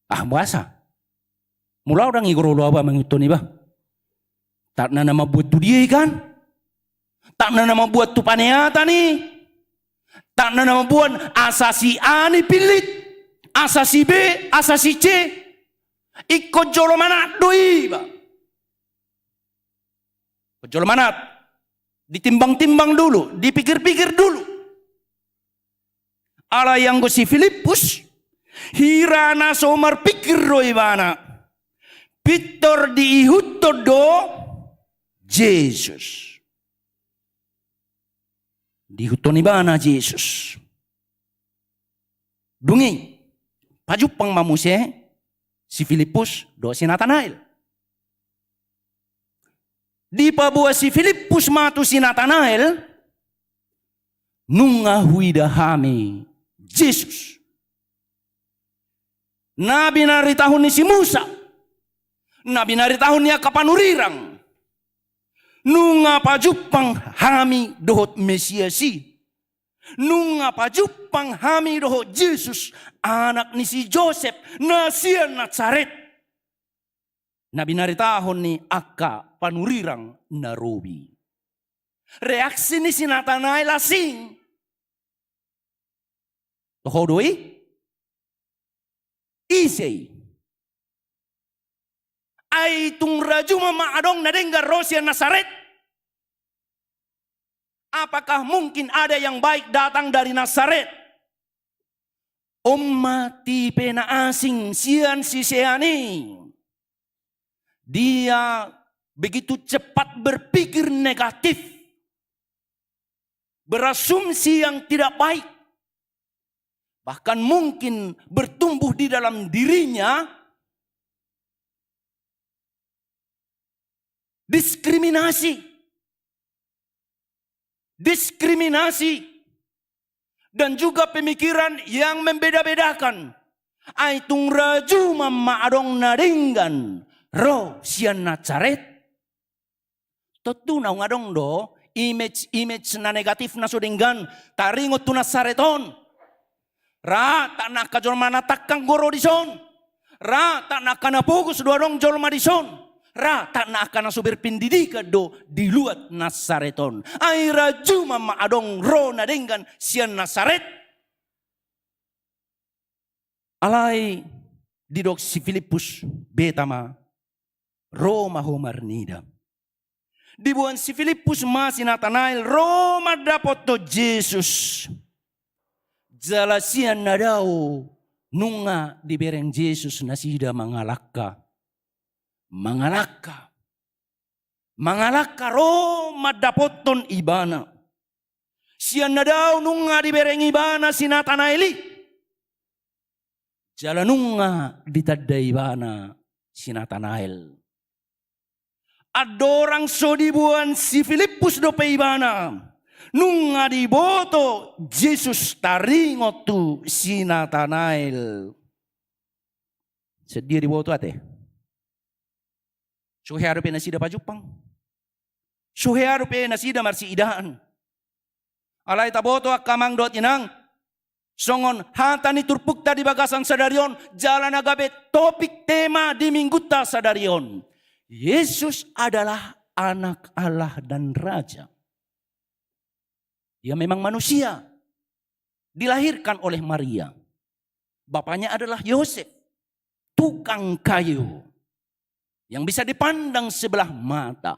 Ah, boasa? Molo au ndang igor olo ahu ba mangihuthon i ba. Tangkas na mambuat tu dia i kan? Tangkas na mambuat tu paneatan i. Tangkas na mambuat asa si A nipillit, asa si B, asa si C. Ingkon jolo manat do iba. Jolo manat. Ditimbang-timbang dulu, dipikir-pikir dulu. Alai anggo si Filippus, hira na so marpikir do ibana, pintor diihuthon do Jesus. Diihuthon ibana Jesus. Dung i, pajumpang ma muse si Filippus dohot si Natanael. Dipaboa si Filippus ma tu si Natanael, nunga huida hami Jesus. Na binaritahon ni si Musa, na binaritahon ni angka panurirang, nunga pajumpang hami dohot Mesias i. Nunga pajumpang hami dohot Jesus, anak ni si Josep, na sian Nasaret. Na binaritahon ni angka panurirang na robi. Reaksi ni si Natanael asing. Toho do i? Ise i? Ai tung rajuma ma adong na denggan ro sian Nasaret. Apakah mungkin ada yang baik datang dari Nasaret? On ma tipe na asing sian sisean i. Dia begitu cepat berpikir negatif, berasumsi yang tidak baik, bahkan mungkin bertumbuh di dalam dirinya diskriminasi. Diskriminasi dan juga pemikiran yang membeda-bedakan. Ai tung rajuma ma adong na denggan ro sian Nasaret. Tontu naung adong do image-image na negatif na so denggan taringot tu Nasaret on. Ra tangkas na angka jolma na tangkang do ro dison. Ra tangkas na angka na pogos do adong jolma dison. Ra tangkas na angka na so berpendidikan do di luat Nasaret on. Ai rajuma ma adong ro na denggan sian Nasaret. Alai didok si Filippus, beta ma, ro ma ho marnida. Diboan si Filippus ma si Natanael ro mandapothon Jesus. Jala sian na dao nunga dibereng Jesus nasida mangalangka. Mangalangka. Mangalangka ro mandapothon ibana. Sian na dao nunga dibereng ibana si Natanael i. Jala nunga ditanda ibana si Natanael. Andorang so diboan si Filippus dope ibana, nunga diboto Jesus taringot tu si Natanael. Songon dia diboto ate? So hea dope nasida pajumpang. So hea dope nasida marsiidaan. Alai taboto angka amang dohot inang, songon hata ni turpukta di bagasan sadari on, jala na gabe topik tema di minggunta sadari on. Yesus adalah Anak Allah dan Raja. Dia memang manusia. dilahirkan oleh Maria. Bapaknya adalah Yosef, tukang kayu yang bisa dipandang sebelah mata.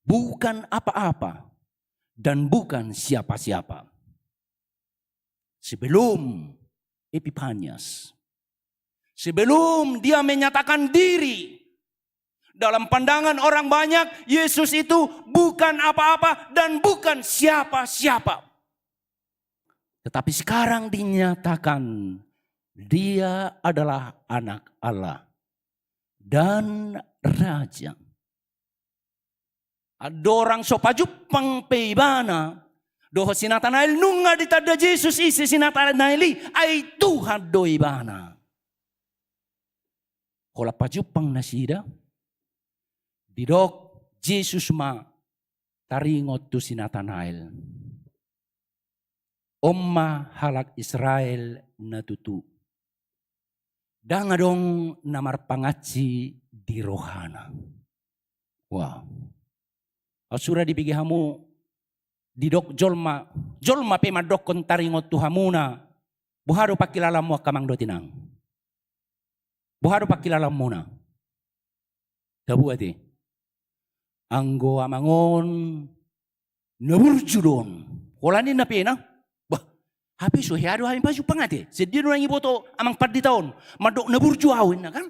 Bukan apa-apa dan bukan siapa-siapa. Sebelum Epifanias, sebelum dia menyatakan diri, dalam pandangan orang banyak, Yesus itu bukan apa-apa dan bukan siapa-siapa. Tetapi sekarang dinyatakan dia adalah Anak Allah dan Raja. Andorang so pajumpang pe ibana dohot si Natanael, nunga ditanda Jesus ise si Natanael i, ai Tuhan do ibana. Holan pajumpang nasida, didok Jesus ma taringot tu si Natanael: On ma halak Israel na tutu. Ndang adong na marpangansi di rohana. Wah. Sura dibege hamu, didok jolma, jolma pe mandokkon taringot tu hamuna, boha do pangkilalaanmu angka amang dohot inang? Boha do pangkilalaanmuna? Tabuat i. Anggo amang on na burju do on. Holan ninna pe na. Bah, hape so hea do hami pajumpang ate. Sedia do nang diboto amang pandita on mandok na burju ahu ninna kan.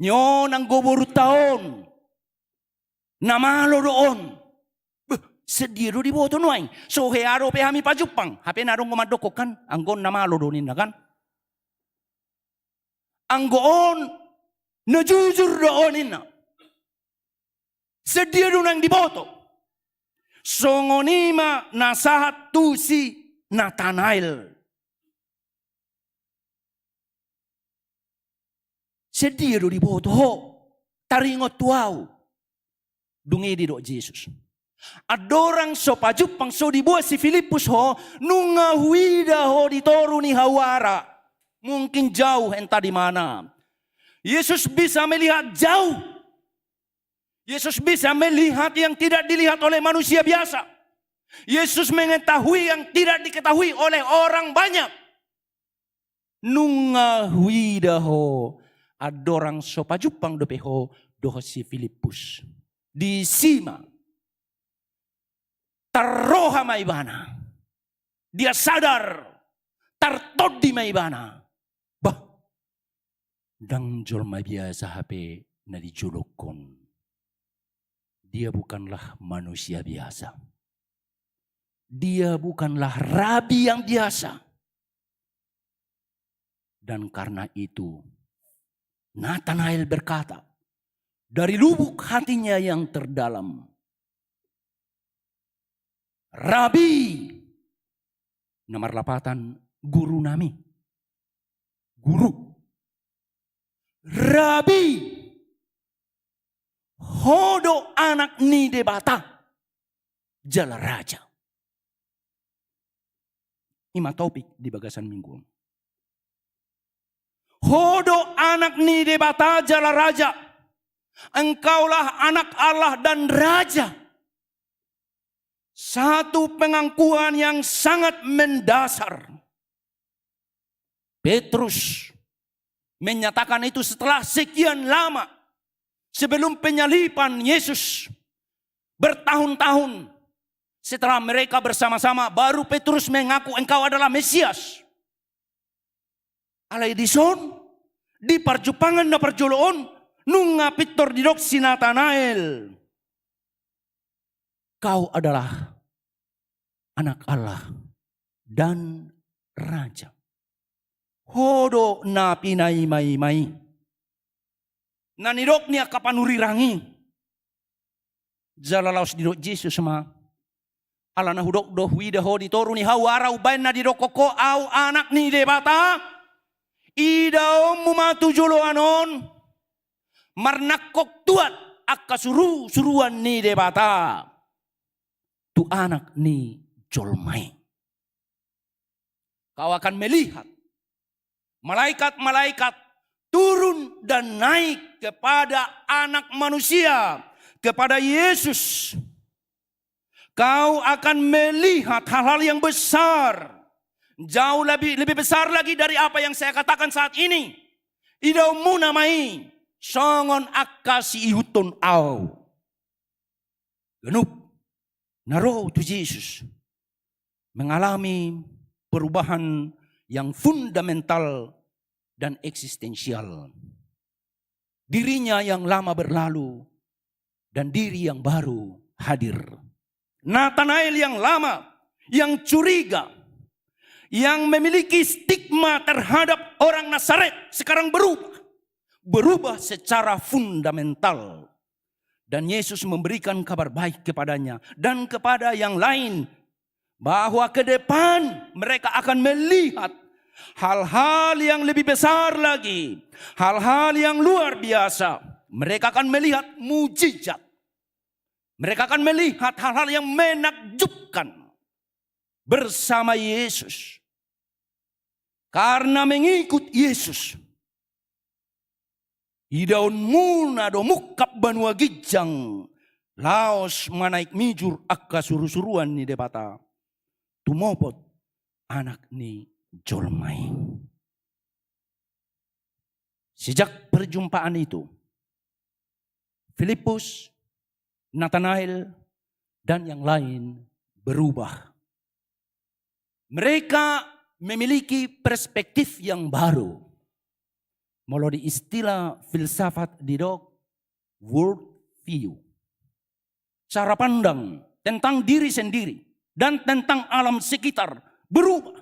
Ni on anggo borunta on na malo do on. Beh, sedia do diboto nuaeng. So hea dope hami pajumpang. Hape na adong do mandokkon kan, anggo on na malo do ninna kan. Anggo on na jujur do on ninna. Sedia do nang diboto. Songon i ma na sahat tu si Natanael. Sedia do diboto ho taringot tu ahu? Dung i didok Jesus: Andorang so pajumpang, so diboan si Filippus ho, nunga huida ho di toru ni hauara. Mungkin jauh, entah di mana. Yesus bisa melihat jauh. Yesus bisa melihat yang tidak dilihat oleh manusia biasa. Yesus mengetahui yang tidak diketahui oleh orang banyak. Nunga huida ho, andorang so pajumpang dope ho dohot si Filippus. Disi ma tarroha ma ibana. Dia sadar, tartondi ma ibana. Bah, ndang jolma biasa hape na dijolokkon. Dia bukanlah manusia biasa. Dia bukanlah rabi yang biasa. Dan karena itu, Natanael berkata dari lubuk hatinya yang terdalam, "Rabi," na marlapatan guru nami. Guru. "Rabi, Ho do Anak ni Debata jala Raja." I ma topik di bagasan minggu on. Ho do Anak ni Debata jala Raja. Engkaulah Anak Allah dan Raja. Satu pengakuan yang sangat mendasar. Petrus menyatakan itu setelah sekian lama sebelum penyaliban Yesus, bertahun-tahun setelah mereka bersama-sama, baru Petrus mengaku, "Engkau adalah Mesias." Alai dison, di parjumpangan na parjolo on, nunga pintor didok si Natanael, "Kau adalah Anak Allah dan Raja. Ho do na pinaima-ima i." Na nidok ni angka panurirang i. Jala laos didok Jesus ma, "Alana hudok do, huida ho di toru ni hauara, umbaen na didokkon ho, 'Ahu Anak ni Debata.' Idaonmu ma tu joloan on, marnangkok tuat angka suru-suruan ni Debata tu Anak ni jolma i." Kau akan melihat malaikat-malaikat turun dan naik kepada Anak Manusia, kepada Yesus. Kau akan melihat hal-hal yang besar, jauh lebih, lebih besar lagi dari apa yang saya katakan saat ini. Idaonmuna ma i, songon angka siihuthon ahu. Ganup na ro tu Jesus mengalami perubahan yang fundamental dan eksistensial. Dirinya yang lama berlalu dan diri yang baru hadir. Natanael yang lama, yang curiga, yang memiliki stigma terhadap orang Nazaret, sekarang berubah. Berubah secara fundamental. Dan Yesus memberikan kabar baik kepadanya dan kepada yang lain, bahwa ke depan mereka akan melihat hal-hal yang lebih besar lagi, hal-hal yang luar biasa. Mereka akan melihat mujizat. Mereka akan melihat hal-hal yang menakjubkan bersama Yesus. Karena mengikut Yesus, idaonmuna do mungkap banua ginjang, laos manaek mijur angka surusuruan ni Debata, tumopot Anak ni Jolma i. Sejak perjumpaan itu, Filipus, Natanael, dan yang lain berubah. Mereka memiliki perspektif yang baru. Molo di istilah filsafat didok world view. Cara pandang tentang diri sendiri dan tentang alam sekitar berubah.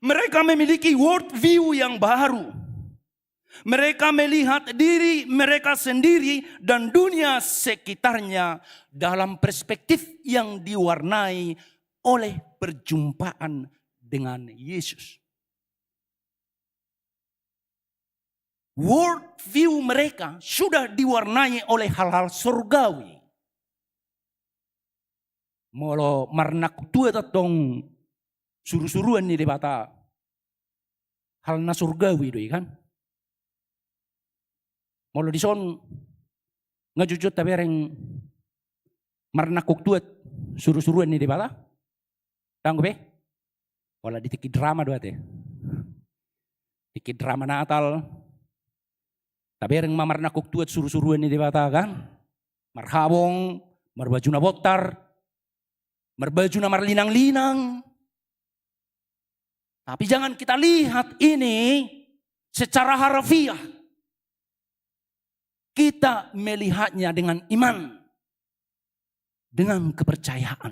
Mereka memiliki world view yang baru. Mereka melihat diri mereka sendiri dan dunia sekitarnya dalam perspektif yang diwarnai oleh perjumpaan dengan Yesus. World view mereka sudah diwarnai oleh hal-hal surgawi. Molo marnangkok tuat antong surusuruan ni Debata, hal na surgawi do i kan. Molo dison nga jotjot tabereng marnangkok tuat surusuruan ni Debata. Dang be? Pola di tingki drama do ate. Tingki drama Natal. Tabereng ma marnangkok tuat surusuruan ni Debata kan. Marhabong, marbaju na bontar, marbaju na marlinanglinang. Tapi jangan kita lihat ini secara harfiah. Kita melihatnya dengan iman, dengan kepercayaan.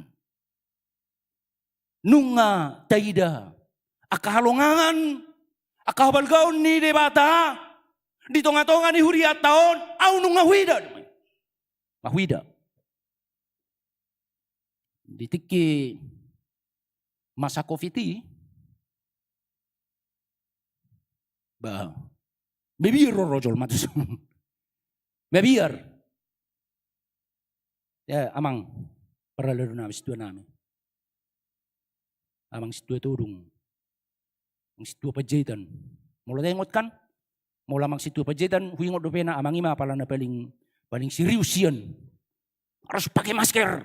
Nunga taida angka halongangan, angka habalgaon ni Debata di tongatonga ni hurianta on, au nunga huida. Nga huida. Di tingki masa covid i, ba, mabiar ro jolma tu son. Mabiar. Ya, amang, parhalado nami, sintua nami. Amang sintua todung. Amang sintua Panjaitan. Molo taingot kan? Molo amang sintua Panjaitan, huingot dope na amang i ma apala na paling, paling serius sian. Harus pakai masker.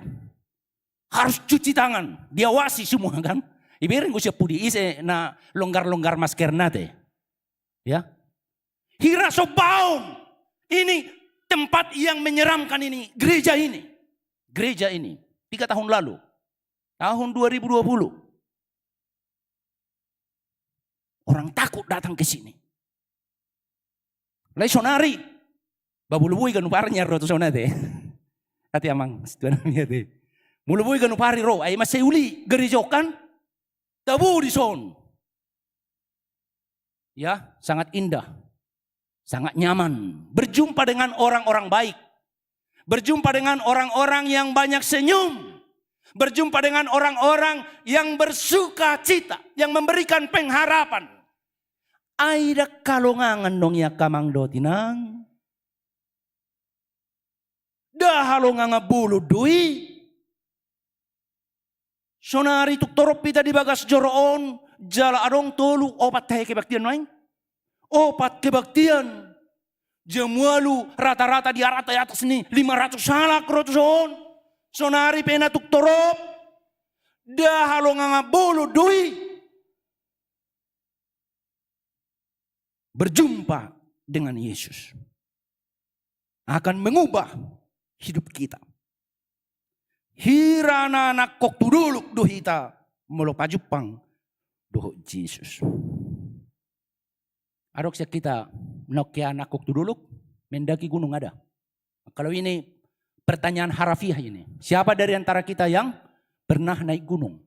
Harus cuci tangan. Diawasi semua kan? Ibereng do sian pudi, ise na longgar-longgar maskerna te. Ya. Hira sombaon. Ini tempat yang menyeramkan ini, gereja ini. Gereja ini. Tiga tahun lalu. Tahun dua ribu dua puluh. Orang takut datang ke sini. Alai sonari, ba molo boi ganup ari nian ro tu son ate. Ate amang, sintua nami ate. Molo boi ganup ari ro, ai mansai uli gereja on kan? Tabo dison. Ya, sangat indah. Sangat nyaman. Berjumpa dengan orang-orang baik. Berjumpa dengan orang-orang yang banyak senyum. Berjumpa dengan orang-orang yang bersukacita, yang memberikan pengharapan. Ai ndang halongangan do i angka amang dohot inang. Ndang halongangan bolon do i. Sonari tung torop hita di bagas joro on, jala adong tolu, opat hape kebaktian nuaeng. Opat kebaktian. Jam ualu rata-rata di atas, atas ni lima ratus halak ro tu son. Sonari pe na tung torop, nda halongangan bolon do i. Berjumpa dengan Yesus akan mengubah hidup kita. Hira na nangkok tu dolok do hita molo pajumpang dohot Jesus. Adong sian hita na ongka nangkok tu dolok, mendaki gunung, ada? Kalau ini pertanyaan harafiah ini. Siapa dari antara kita yang pernah naik gunung?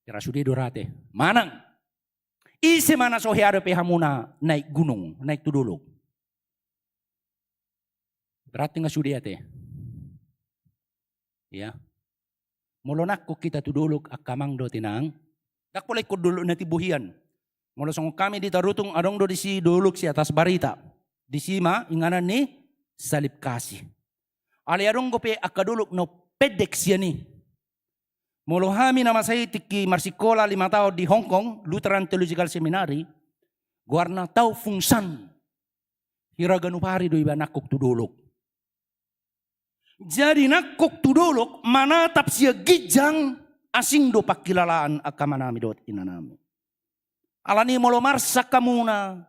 Hira sude do ra ate? Manang. Ise ma na so hea dope hamuna naik gunung, naik tu dolok? Berarti nga sude ate. Ya. Molo nangkok hita tu dolok, angka amang dohot inang, ndang pola ingkon dolok na timbo hian. Molo songon hami di Tarutung, adong do disi dolok si atas barita. Disi ma inganan ni Salib Kasih. Alai adong dope angka dolok na pendek sian i. Molo hami na masa i tingki marsikola lima taon di Hong Kong, Lutheran Theological Seminary, goarna Tau Fung San. Hira ganup ari do iba nangkok tu dolok. Jadi nangkok tu dolok manatap sian ginjang, asing do pangkilalaan angka amanami dohot inanami. Alani molo marsak hamuna,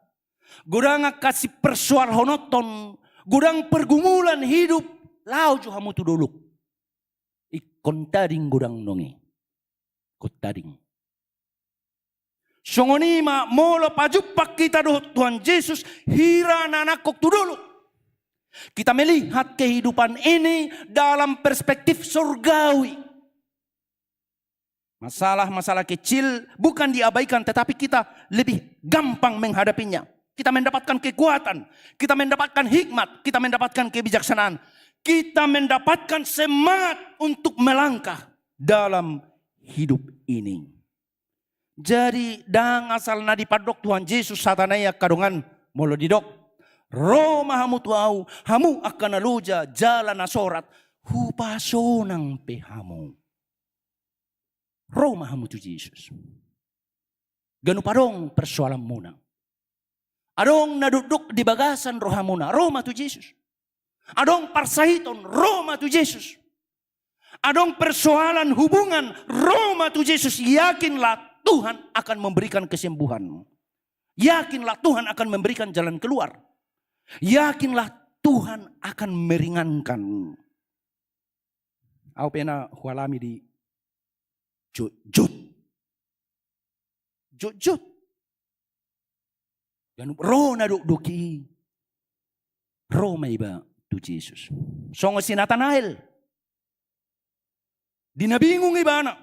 godang angka sipersoalhononhon, godang pergumulan hidup, laho jo hamu tu dolok. Ingkon tading godang nang i. Ingkon tading. Songon i ma molo pajumpang hita dohot Tuhan Jesus, hira na nangkok tu dolok. Kita melihat kehidupan ini dalam perspektif surgawi. Masalah-masalah kecil bukan diabaikan, tetapi kita lebih gampang menghadapinya. Kita mendapatkan kekuatan, kita mendapatkan hikmat, kita mendapatkan kebijaksanaan, kita mendapatkan semangat untuk melangkah dalam hidup ini. Jadi, ndang asal na dipandok Tuhan Jesus hatana i angka dongan, molo didok, "Ro ma hamu tu Ahu, hamu angka na loja jala na sorat, Hupasonang pe hamu." Ro ma hamu tu Jesus. Ganup adong persoalanmuna. Adong na dokdok di bagasan rohamuna, ro ma tu Jesus. Adong parsahiton, ro ma tu Jesus. Adong persoalan hubungan, ro ma tu Jesus. Yakinlah Tuhan akan memberikan kesembuhan. Yakinlah Tuhan akan memberikan jalan keluar. Yakinlah Tuhan akan meringankan. Au pe na hualami di jotjot. Jotjot. Ganup ro na dokdok i, ro ma iba tu Jesus. Songon si Natanael. Di na bingung ibana,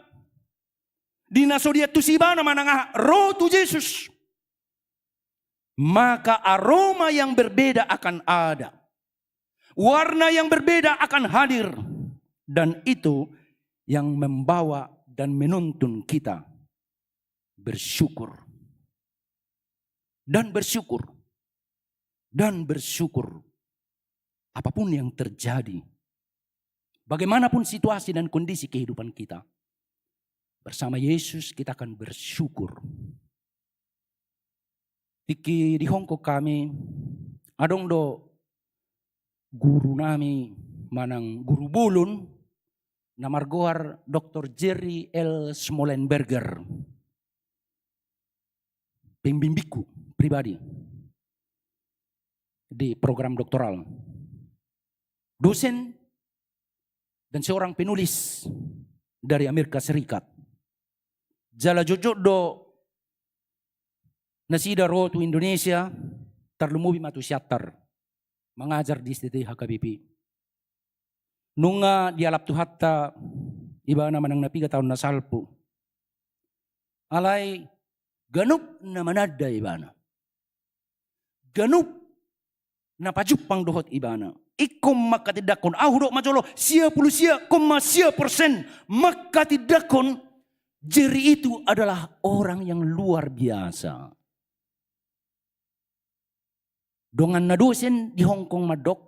di na so diantusi ibana manang aha, ro tu Jesus. Maka aroma yang berbeda akan ada. Warna yang berbeda akan hadir. Dan itu yang membawa dan menuntun kita bersyukur. Dan bersyukur. Dan bersyukur. Apapun yang terjadi, bagaimanapun situasi dan kondisi kehidupan kita, bersama Yesus kita akan bersyukur. Tingki di Hong Kong hami, adong do guru nami manang guru bolon na margoar Doktor Jerry L. Smollenberger. Pembimbingku pribadi di program doktoral. Dosen dan seorang penulis dari Amerika Serikat. Jala jotjot do nasida ro tu Indonesia, tarlumobi ma tu Siantar, mangajar di S T T H K B P. Nunga dialap Tuhanta ibana manang na piga taon na salpu. Alai ganup na mananda ibana, ganup na pajumpang dohot ibana, ingkon mangkatindangkon, ahu dok ma jolo, sia pulu sia koma sia persen mangkatindangkon Jerry itu adalah orang yang luar biasa. Dongan na dosen di Hong Kong mandok,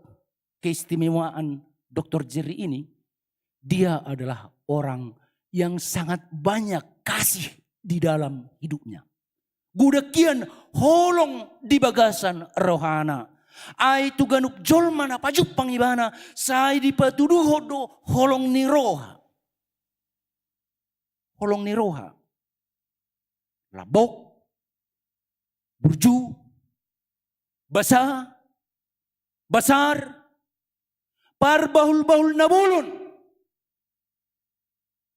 keistimewaan Doktor Jerry ini, dia adalah orang yang sangat banyak kasih di dalam hidupnya. Godang hian holong di bagasan rohana. Ai tu ganup jolma na pajumpang ibana, sai dipatuduhon do holong ni roha. Holong ni roha. Lambok, burju, basa, basar, parbahulbahul na bolon.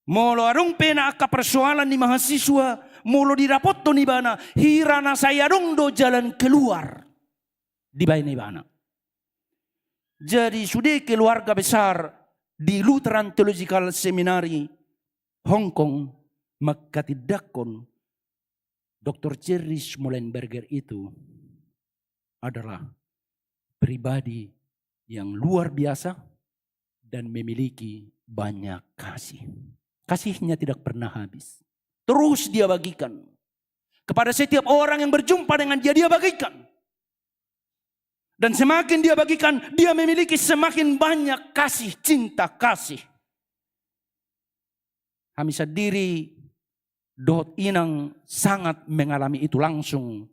Molo adong pe na angka persoalan ni mahasiswa, molo didapothon ibana, hira na sai adong do jalan keluar dibaen ibana. Jadi sude keluarga besar di Lutheran Theological Seminary Hong Kong mangkatindangkon Doktor Jerry Schmollenberger itu adalah pribadi yang luar biasa dan memiliki banyak kasih. Kasihnya tidak pernah habis. Terus dia bagikan. Kepada setiap orang yang berjumpa dengan dia, dia bagikan. Dan semakin dia bagikan, dia memiliki semakin banyak kasih, cinta kasih. Hami sandiri dohot inang sangat mengalami itu langsung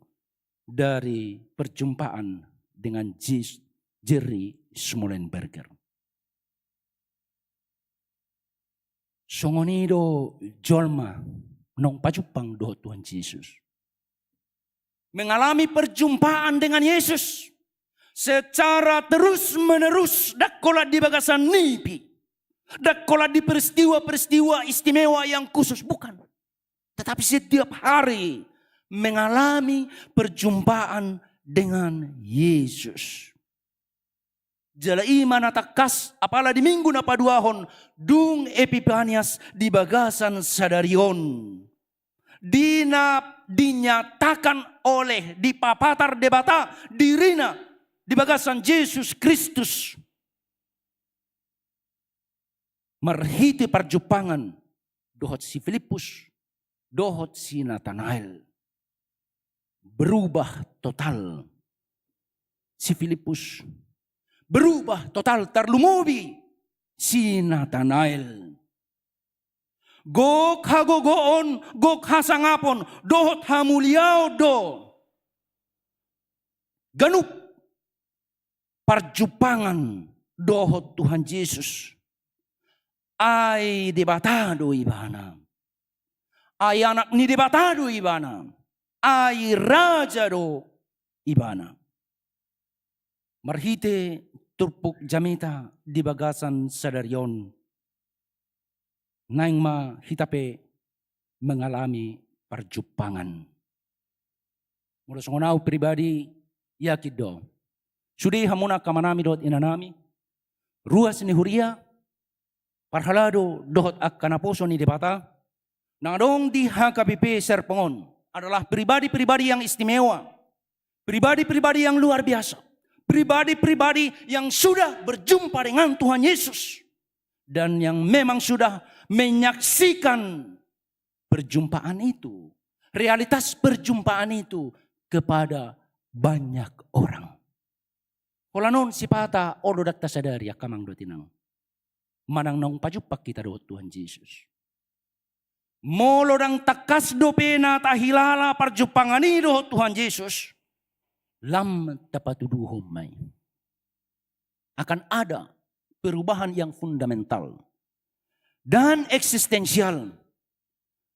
dari perjumpaan dengan Jis-, Jerry Schmollenberger. Songon i do jolma naung pajumpang dohot Tuhan Jesus. Mengalami perjumpaan dengan Yesus secara terus-menerus, ndang holan di bagasan nipi, ndang holan di peristiwa-peristiwa istimewa yang khusus, bukan. Tetapi setiap hari mengalami perjumpaan dengan Yesus. Jala i ma na tangkas, apala di minggu na paduahon, dung Epipanias di bagasan sadari on. Di na dinyatakan oleh, dipapatar Debata dirina di bagasan Jesus Kristus. Marhite parjumpangan dohot si Filippus, dohot si Natanael. Berubah total si Filippus. Berubah total, tarlumobi si Natanael. Gok hagogoon, gok hasangapon, dohot hamuliaon do ganup parjumpangan dohot Tuhan Jesus. Ai Debata do ibana. Ai anak ni Debata do ibana. Ai raja do ibana. Marhite turpuk jamita di bagasan sadari on, naeng ma hita pe mengalami parjumpangan. Molo songon au pribadi, yakin do, sude hamuna angka amanami dohot inanami, ruas ni huria, parhalado dohot angka naposo ni Debata na adong di H K B P Serpong on adalah pribadi-pribadi yang istimewa, pribadi-pribadi yang luar biasa, pribadi-pribadi yang sudah berjumpa dengan Tuhan Yesus dan yang memang sudah menyaksikan perjumpaan itu, realitas perjumpaan itu kepada banyak orang. Holan on sipata, olo, ndang tasadari angka amang dohot inang manang naung pajumpang hita dohot Tuhan Jesus. Molo ndang tangkas dope na tahilala parjumpangan i dohot Tuhan Jesus, lam tapatuduhon ma i. Akan ada perubahan yang fundamental dan eksistensial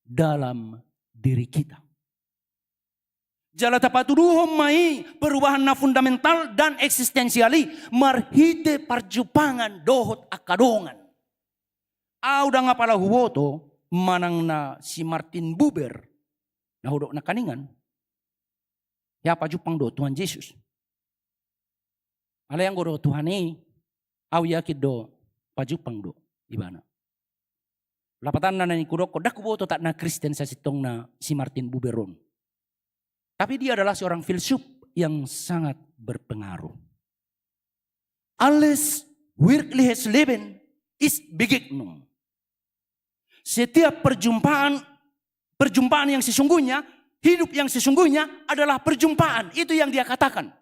dalam diri kita. Jala tapatuduhon ma i perubahan na fundamental dan eksistensial i marhite parjumpangan dohot angka dongan. Au ndang apala huboto manang na si Martin Buber na hudok nangkiningan, ia pajumpang do Tuhan Jesus. Alai anggo do Tuhan i, au yakin do pajumpang do ibana. Lapatanna na ingkon hudokkon, ndang huboto tak na Kristen sasintongna si Martin Buber on. Tapi dia adalah seorang filsuf yang sangat berpengaruh. Alles Wirkliches Leben ist Begegnung. Setiap perjumpaan, perjumpaan yang sesungguhnya, hidup yang sesungguhnya adalah perjumpaan. Itu yang dia katakan.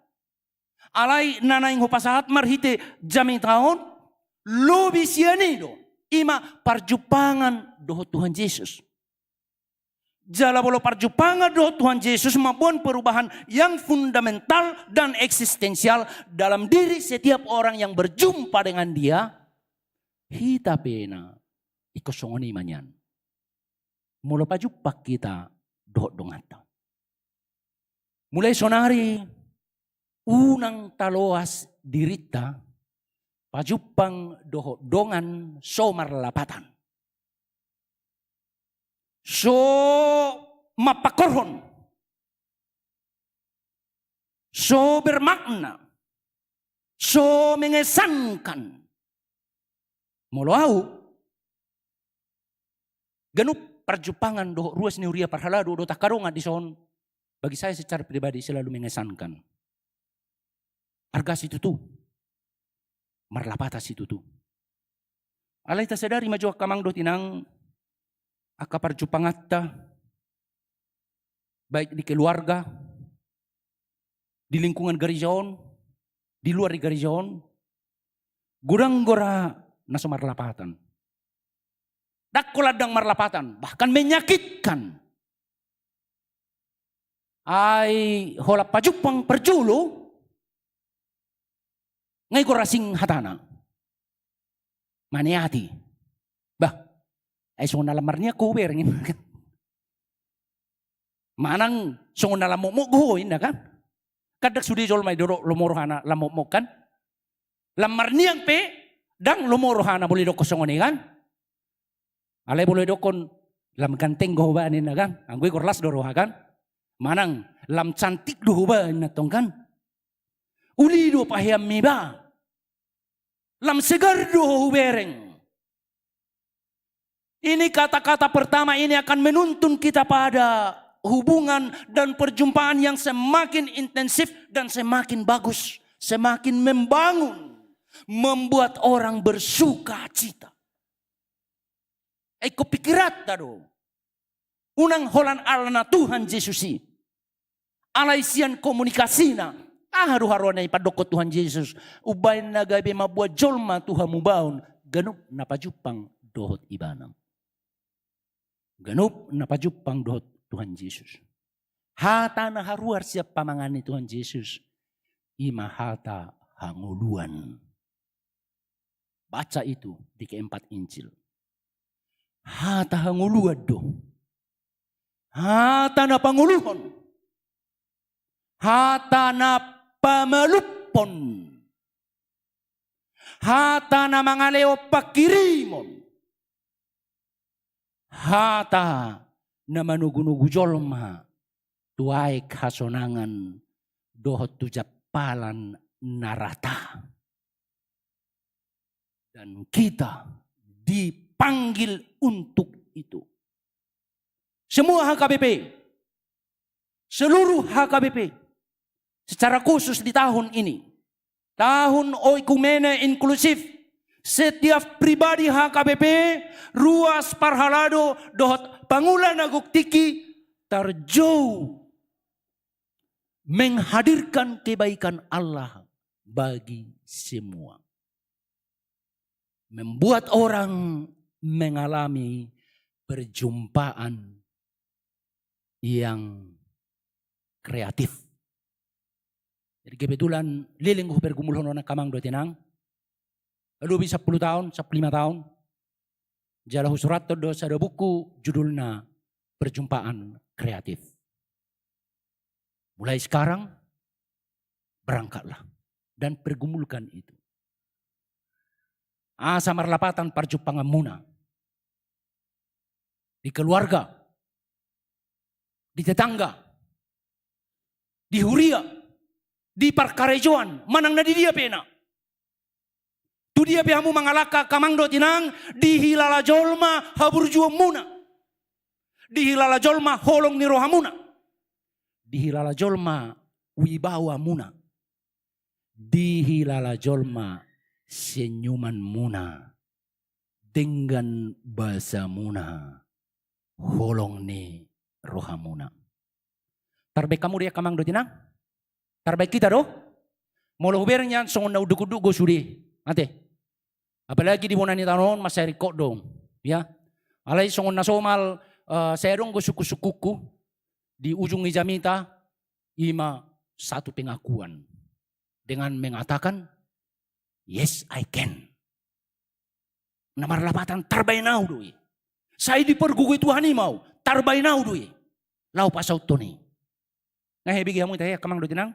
Alai na naeng hupasahat marhite jamita on, lobi sian i do, i ma parjumpangan dohot Tuhan Jesus. Jala molo parjumpangan dohot Tuhan Jesus mamboan perubahan yang fundamental dan eksistensial dalam diri setiap orang yang berjumpa dengan Dia, hita pe na ingkon songon i ma nian. Molo pajumpang hita dohot donganta. Mulai sonari unang taloas dirinta pajumpang dohot dongan so marlapatan. So mampangkorhon. So bermakna. So mengesankan. Molo au, ganup parjumpangan dohot ruas ni huria parhalado dohot angka dongan dison, bagi saya secara pribadi selalu mengesankan. Arga situtu. Marlapatan situtu. Alai tasadari ma jo angka amang dohot inang, angka parjumpanganta, baik di keluarga, di lingkungan gareja on, di luar di gareja on, godang do ra na so marlapatan. Ndang holan ndang marlapatan, bahkan menyakitkan. Ai holan pajumpang parjolo, nga i gora sing hatana. Maniati. Bah, ai songon na lam marniang ho hubereng. Manang songon na lam mokmok ho inna kan. Kan ndang sude jolma i do lomo rohana lam mokmok kan. Lam marniang pe ndang lomo rohana molo didokkon songon i kan. Alai molo didokkon lam ganteng do huba ninna kan. Anggo i gor las do roha kan. Manang lam cantik do huba ninna tong kan. Uli do paheanmi ba. Lam segar do ho hubereng. Ini kata-kata pertama ini akan menuntun kita pada hubungan dan perjumpaan yang semakin intensif dan semakin bagus, semakin membangun, membuat orang bersukacita. Ai ingkon pikiranta do. Unang holan alana Tuhan Jesus i. Alai sian komunikasina. Aha do haroana i pandokkon Tuhan Jesus? Umbahen na gabe mamboan jolma tu hamubaon, ganup na pajumpang dohot ibana. Ganup na pajumpang dohot Tuhan Jesus. Hata na haruar sian pamangan ni Tuhan Jesus, i ma hata hangoluan. Baca itu di keempat Injil. Hata hangoluan do. Hata na pangoluhon. Hata na pamalumhon. Hata na mangalehon panghirimon. Hata na manogunogu jolma tu aek hasonangan dohot tu jampalan na rata. Dan kita dipanggil untuk itu. Semua H K B P, seluruh H K B P, secara khusus di tahun ini, tahun oikumene inklusif, setiap pribadi H K B P, ruas parhalado dohot pangula na gok tingki tarjou menghadirkan kebaikan Allah bagi semua. Membuat orang mengalami perjumpaan yang kreatif. Jadi kebetulan leleng hupergumulhon on angka amang dohot inang. Lobi sampulu taon, sampulu lima taon. Jala husurathon do sada buku judulna Perjumpaan Kreatif. Mulai sekarang, berangkatlah dan pergumulkan itu. Asa marlapatan parjumpanganmuna. Di keluarga, di tetangga, di huria, di parkarejoan, manang na di dia pe na. Tu dia pe hamu mangalangka angka amang dohot inang, dihilala jolma haburjuonmuna. Dihilala jolma holong ni rohamuna. Dihilala jolma wibawamuna. Dihilala jolma senyumanmuna. Denggan basamuna holong ni rohamuna. Tarbaen hamu do i angka amang dohot inang? Tarbaen hita do? Molo hubereng nian songon na unduk-unduk do sude. Ate. Apalagi di bona ni tano on mansai ringkot do. Ya. Alai songon na somal eh, sai adong do sungkun-sungkunku di ujung ni jamita, ima satu pengakuan dengan mengatakan, "Yes, I can." Na marlapatan tarbaen ahu do i. Sai dipargogoi Tuhan i ma ahu, tarbaen ahu do i. Laho pasauthon i. Nga hea bege hamu ita, angka amang dohot inang?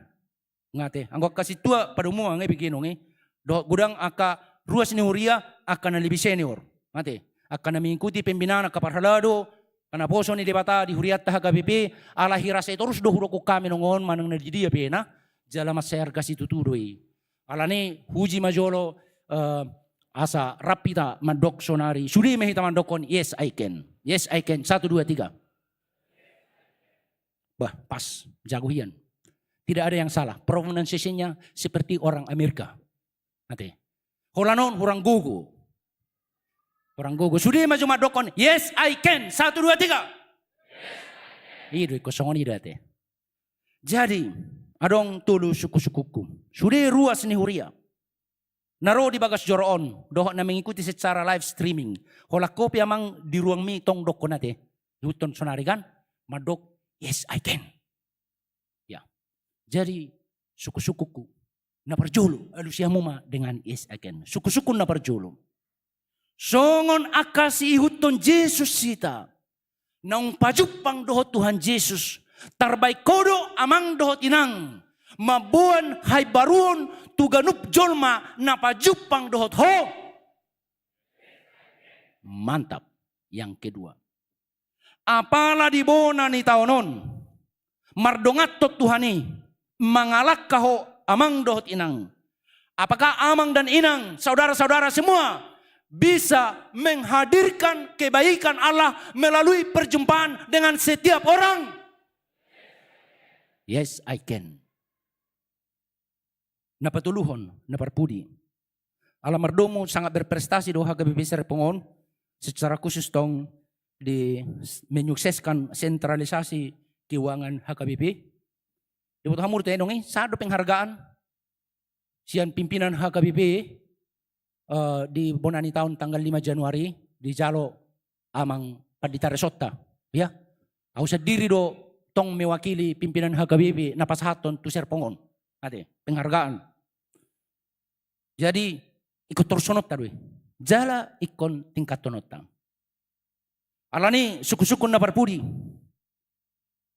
Nga ate, anggo angka sintua padomuan nga bege nunga i. Dohot godang angka ruas ni huria, angka na lebih senior. Nga ate, angka na mengikuti pembinaan, angka parhalado, angka naposo ni Debata di hurianta H K B P, ala hira sai torus do hudokkon hami nongoni manang na di dia pe na, jala mansai arga situtu do i. Alani i huji ma jolo, eh, asa rap hita mandok sonari. Sude ma hita mandokkon, "Yes, I can. Yes, I can." Satu, dua, tiga. Bah, pas. Jago hian. Tidak ada yang salah. Pronunciation-nya seperti orang Amerika. Nga ate. Holan on hurang gogo. Hurang gogo. Sude ma jo mandokkon, "Yes, I can." Satu, dua, tiga. I do ingkon songon i do ate. Jadi, adong tolu sungkun-sungkunku. Sude ruas ni huria na ro di bagas joro on, dohot na mengikuti secara live streaming. Holan ho pe amang di ruangmi tong dokkon ate. Ihuthon sonari kan, mandok, "Yes, I can." Ya. Jadi, sungkun-sungkunku na parjolo, alusi hamu ma dengan "Yes, I can." Sungkun-sungkun na parjolo. Songon angka siihuthon Jesus hita. Naung pajumpang dohot Tuhan Jesus, tarbaen ho do amang dohot inang, mamboan haimbaruon tu ganup jolma na pajumpang dohot ho. Mantap. Yang kedua. Apala di bona ni taon on, mardonganhon Tuhan i, mangalangka ho amang dohot inang. Apakah amang dan inang, saudara-saudara semua, bisa menghadirkan kebaikan Allah melalui perjumpaan dengan setiap orang? Yes, I can. Na patoluhon, na parpudi. Ala mardomu sangat berprestasi do H K B P Serpong on, secara khusus tong di s-, menyukseskan sentralisasi keuangan H K B P. Diboto hamu do ate nunga i, sahat do penghargaan sian pimpinan H K B P, eh, di bona ni taon tanggal lima Januari, dijalo amang pandita resonta. Ya. Ahu sandiri do tong mewakili pimpinan H K B P na pasahathon tu Serpong on. Ate, penghargaan. Jadi, ingkon torushononta do i. Jala ingkon tingkathononta. Alani i sungkun-sungkun na parpudi.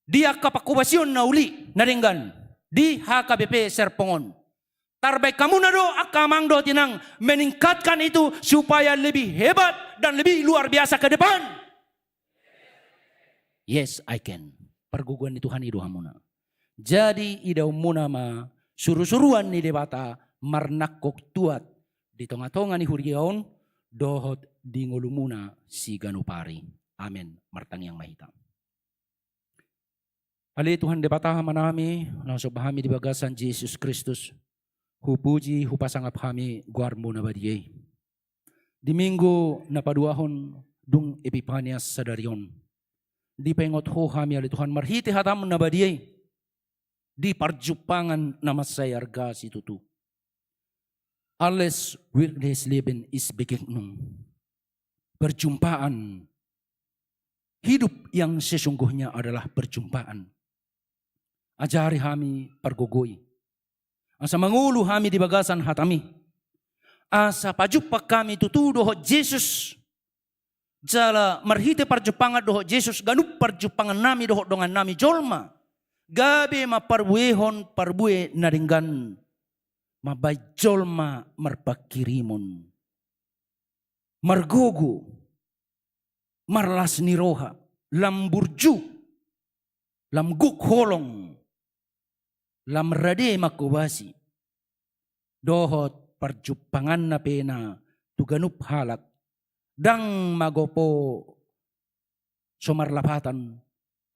Di angka pangkobasion na uli, na denggan. Di H K B P Serpong on. Tarbaen hamuna do angka amang dohot inang meningkatkan itu supaya lebih hebat dan lebih luar biasa ke depan. Yes, I can. Pargogoan ni Tuhan i do hamuna. Jadi idaonmuna ma suru-suruan ni Debata marnangkok tuat di tonga-tonga ni huria on dohot di ngolumuna siganup ari. Amen. Martangiang ma hita. Ale Tuhan Debata Amanami, na somba hami di bagasan Jesus Kristus, hupuji, hupasangap hami goarmu na badia i. Di minggu na paduahon dung Epipania sadari on, dipaingot ho hami ale Tuhan marhite hatam na badia i, di parjumpangan na mansai arga situtu. Alles wird des Leben ist Begegnung. Perjumpaan. Hidup yang sesungguhnya adalah perjumpaan. Ajari hami, pargogoi. Asa mangolu hami di bagasan hatami. Asa pajumpang hami tutu dohot Jesus. Jala marhite parjumpangan dohot Jesus, ganup parjumpangan nami dohot dongan nami jolma gabe mamparbuehon parbue na denggan, mambahen jolma marpangkirimon, margogo, marlas ni roha, lam burju, lam gok holong, lam rade mangkobasi, dohot parjumpanganna pe na tu ganup halak, ndang magopo so marlapatan,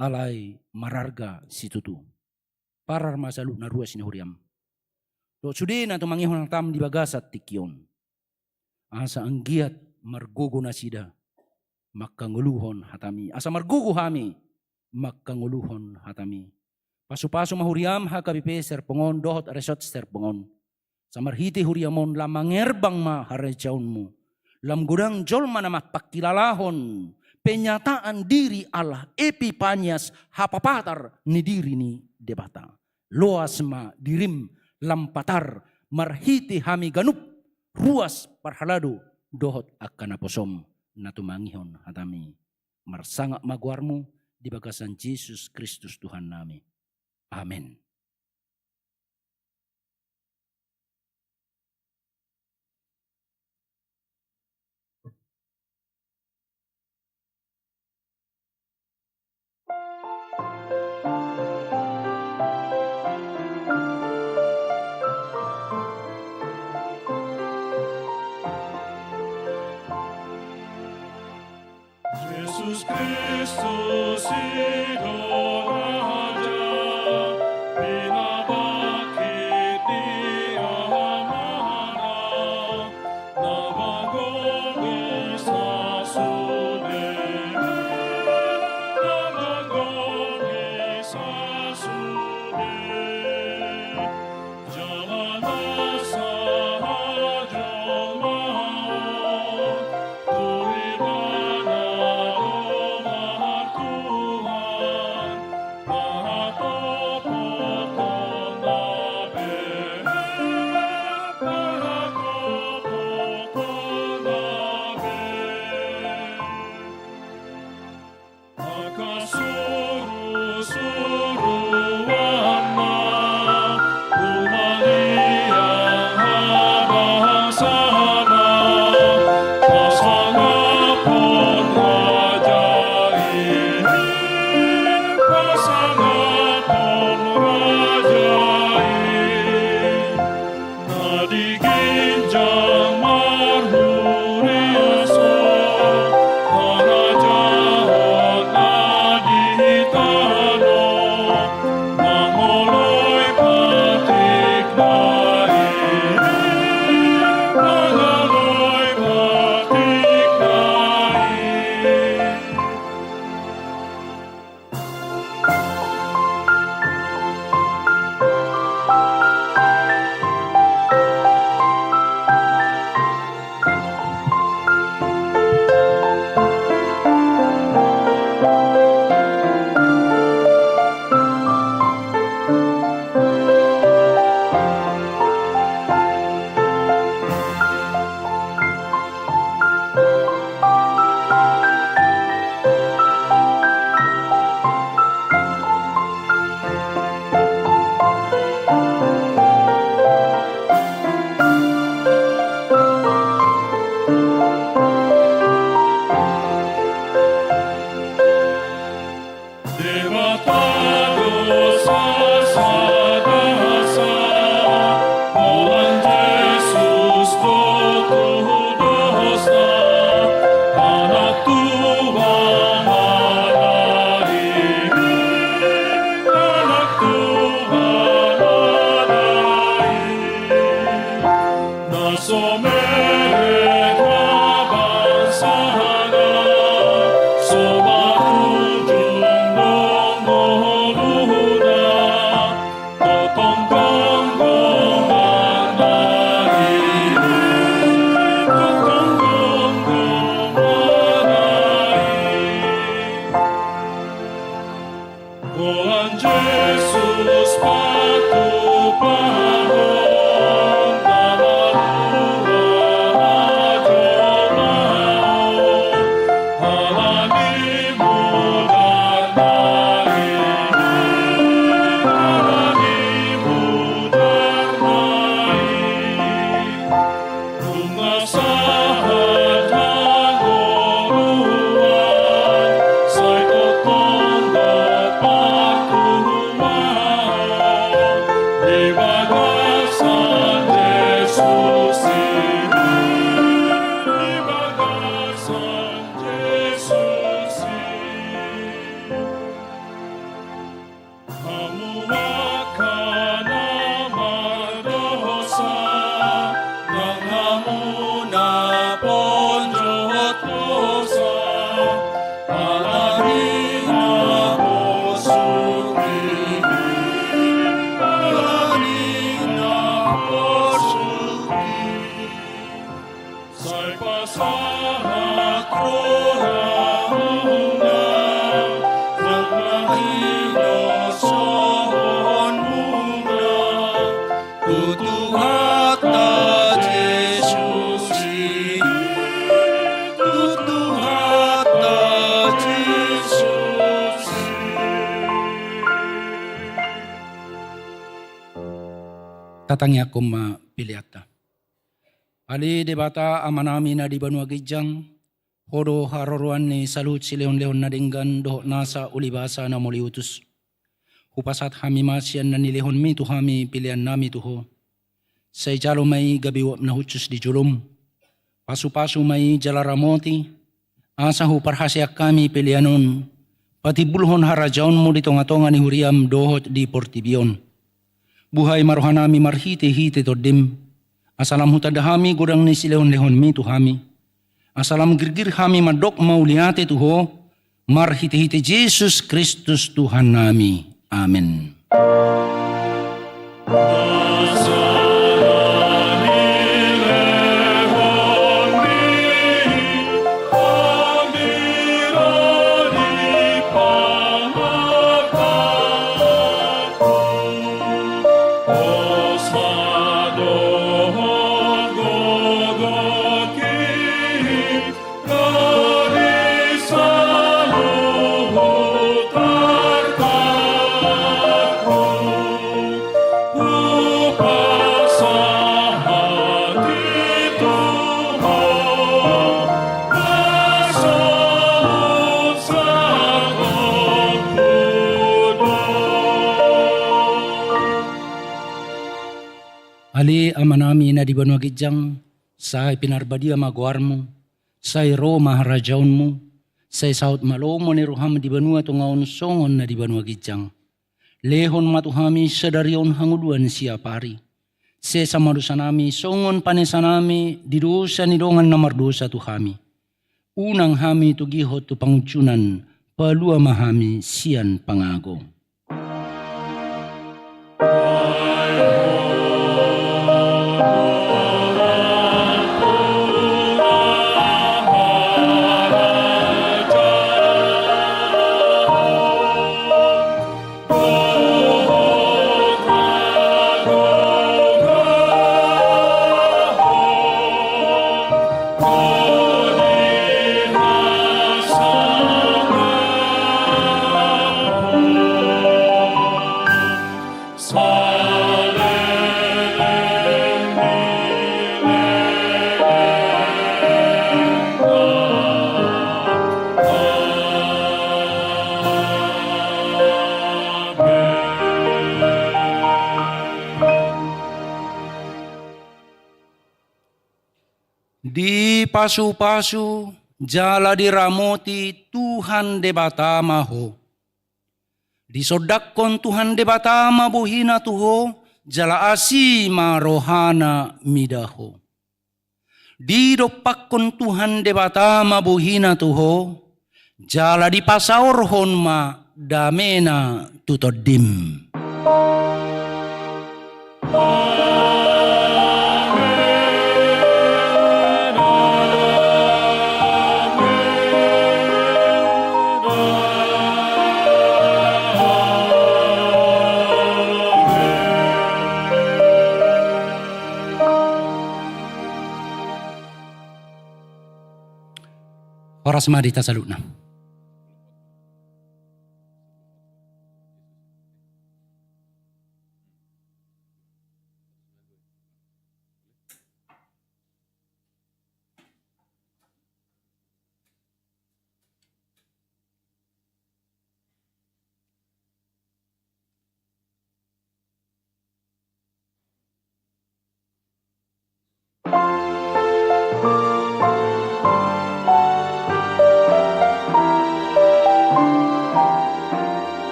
alai mararga situtu. Parar ma saluhut na ruas ni huriam dohot sude na tumangihon hatam di bagasan tingki on. Asa anggiat margogo nasida mangkangoluhon hatami. Asa margogo hami mangkangoluhon hatami. Pasu-pasu ma huriam H K B P Serpong on dohot Resort Serpong on. Asa marhite huriam on lam mangerbang ma harajaonmu. Lam godang jolma na mampangkilalahon penyataan diri Allah, Epipanias, hapapatar ni diri ni Debata. Loas ma dirim lam patar marhite hami ganup, ruas parhalado dohot angka naposom na tumangihon hatami. Marsangap ma goarmu di bagasan Jesus Kristus Tuhannami. Amen. Jesus Kristus i do Raja, pinabangkit ni Amana, na manggohi sasude, na manggohi sasude. Jala na sahat jolma on, tu Ibana do martuhan, pahatopothonna be, pahatopothonna be. Angka surusuruanna, humaliang habangsana, pasangaphon raja i, pasangaphon raja i. Na di ginjang marhuriaso, harajaon na di tano, mangoloi patikna i, mangoloi patikna i. Debata do sasada sa, holan Jesus do tudosa, Anak Tuhan Alla i, Anak Tuhan Alla i. Na so merek habangsana, so marujung do ngoluna, tongtong gomgomna i, tongtong gomgomna i. Holan Jesus patupahon na malua hajolmaon, ala ni mudarna i, ala ni mudarna i. Nunga sahat hangoluan, sai tongtong do partubuan di bagasan Jesus i, di bagasan Jesus i. Hamu angka na mardosa, nang hamu na ponjot dosa, ala ni na porsuk i, ala ni na porsuk i. Sai pasahat rohamu Tatangiangkon ma peleanta. Ale Debata Amanami na di banua ginjang, Ho do haroroan ni saluhut silehonlehon na denggan dohot nasa ulibasa na mauliutus. Hupasahat hami ma sian na nilehonmi tu hami peleannami tu Ho. Sai jalo ma i gabe uap na hushus di jolom. Pasupasu ma i jala ramoti, asa huparhaseang hami pelean on patimbulhon harajaonmu di tongatonga ni huriam dohot di portibi on. Buhai ma rohanami marhitehite Tondim, asa lam hutanda hami godang ni silehonlehonmi tu hami, asa lam girgir hami mandok mauliate tu Ho, marhitehite Jesus Kristus Tuhannami. Amen. Ale Amanami na di banua ginjang, sai pinarbadia ma goarmu, sai ro ma harajaonmu, sai saut ma lomo ni roham di banua tonga on songon na di banua ginjang. Lehon ma tu hami sadari on hangoluan siapari. Sesa ma dosanami songon panesanami di dosa ni dongan na mardosa tu hami. Unang hami togihon tu pangunjunan, palua ma hami sian pangago. Dipasupasu jala diramoti Tuhan Debata ma ho. Disondangkon Tuhan Debata ma bohina tu ho, jala asi ma rohana mida ho. Didompakkon Tuhan Debata ma bohina tu ho, jala dipasaorhon ma damena tu tondim. Horas ma di hita saluhutna.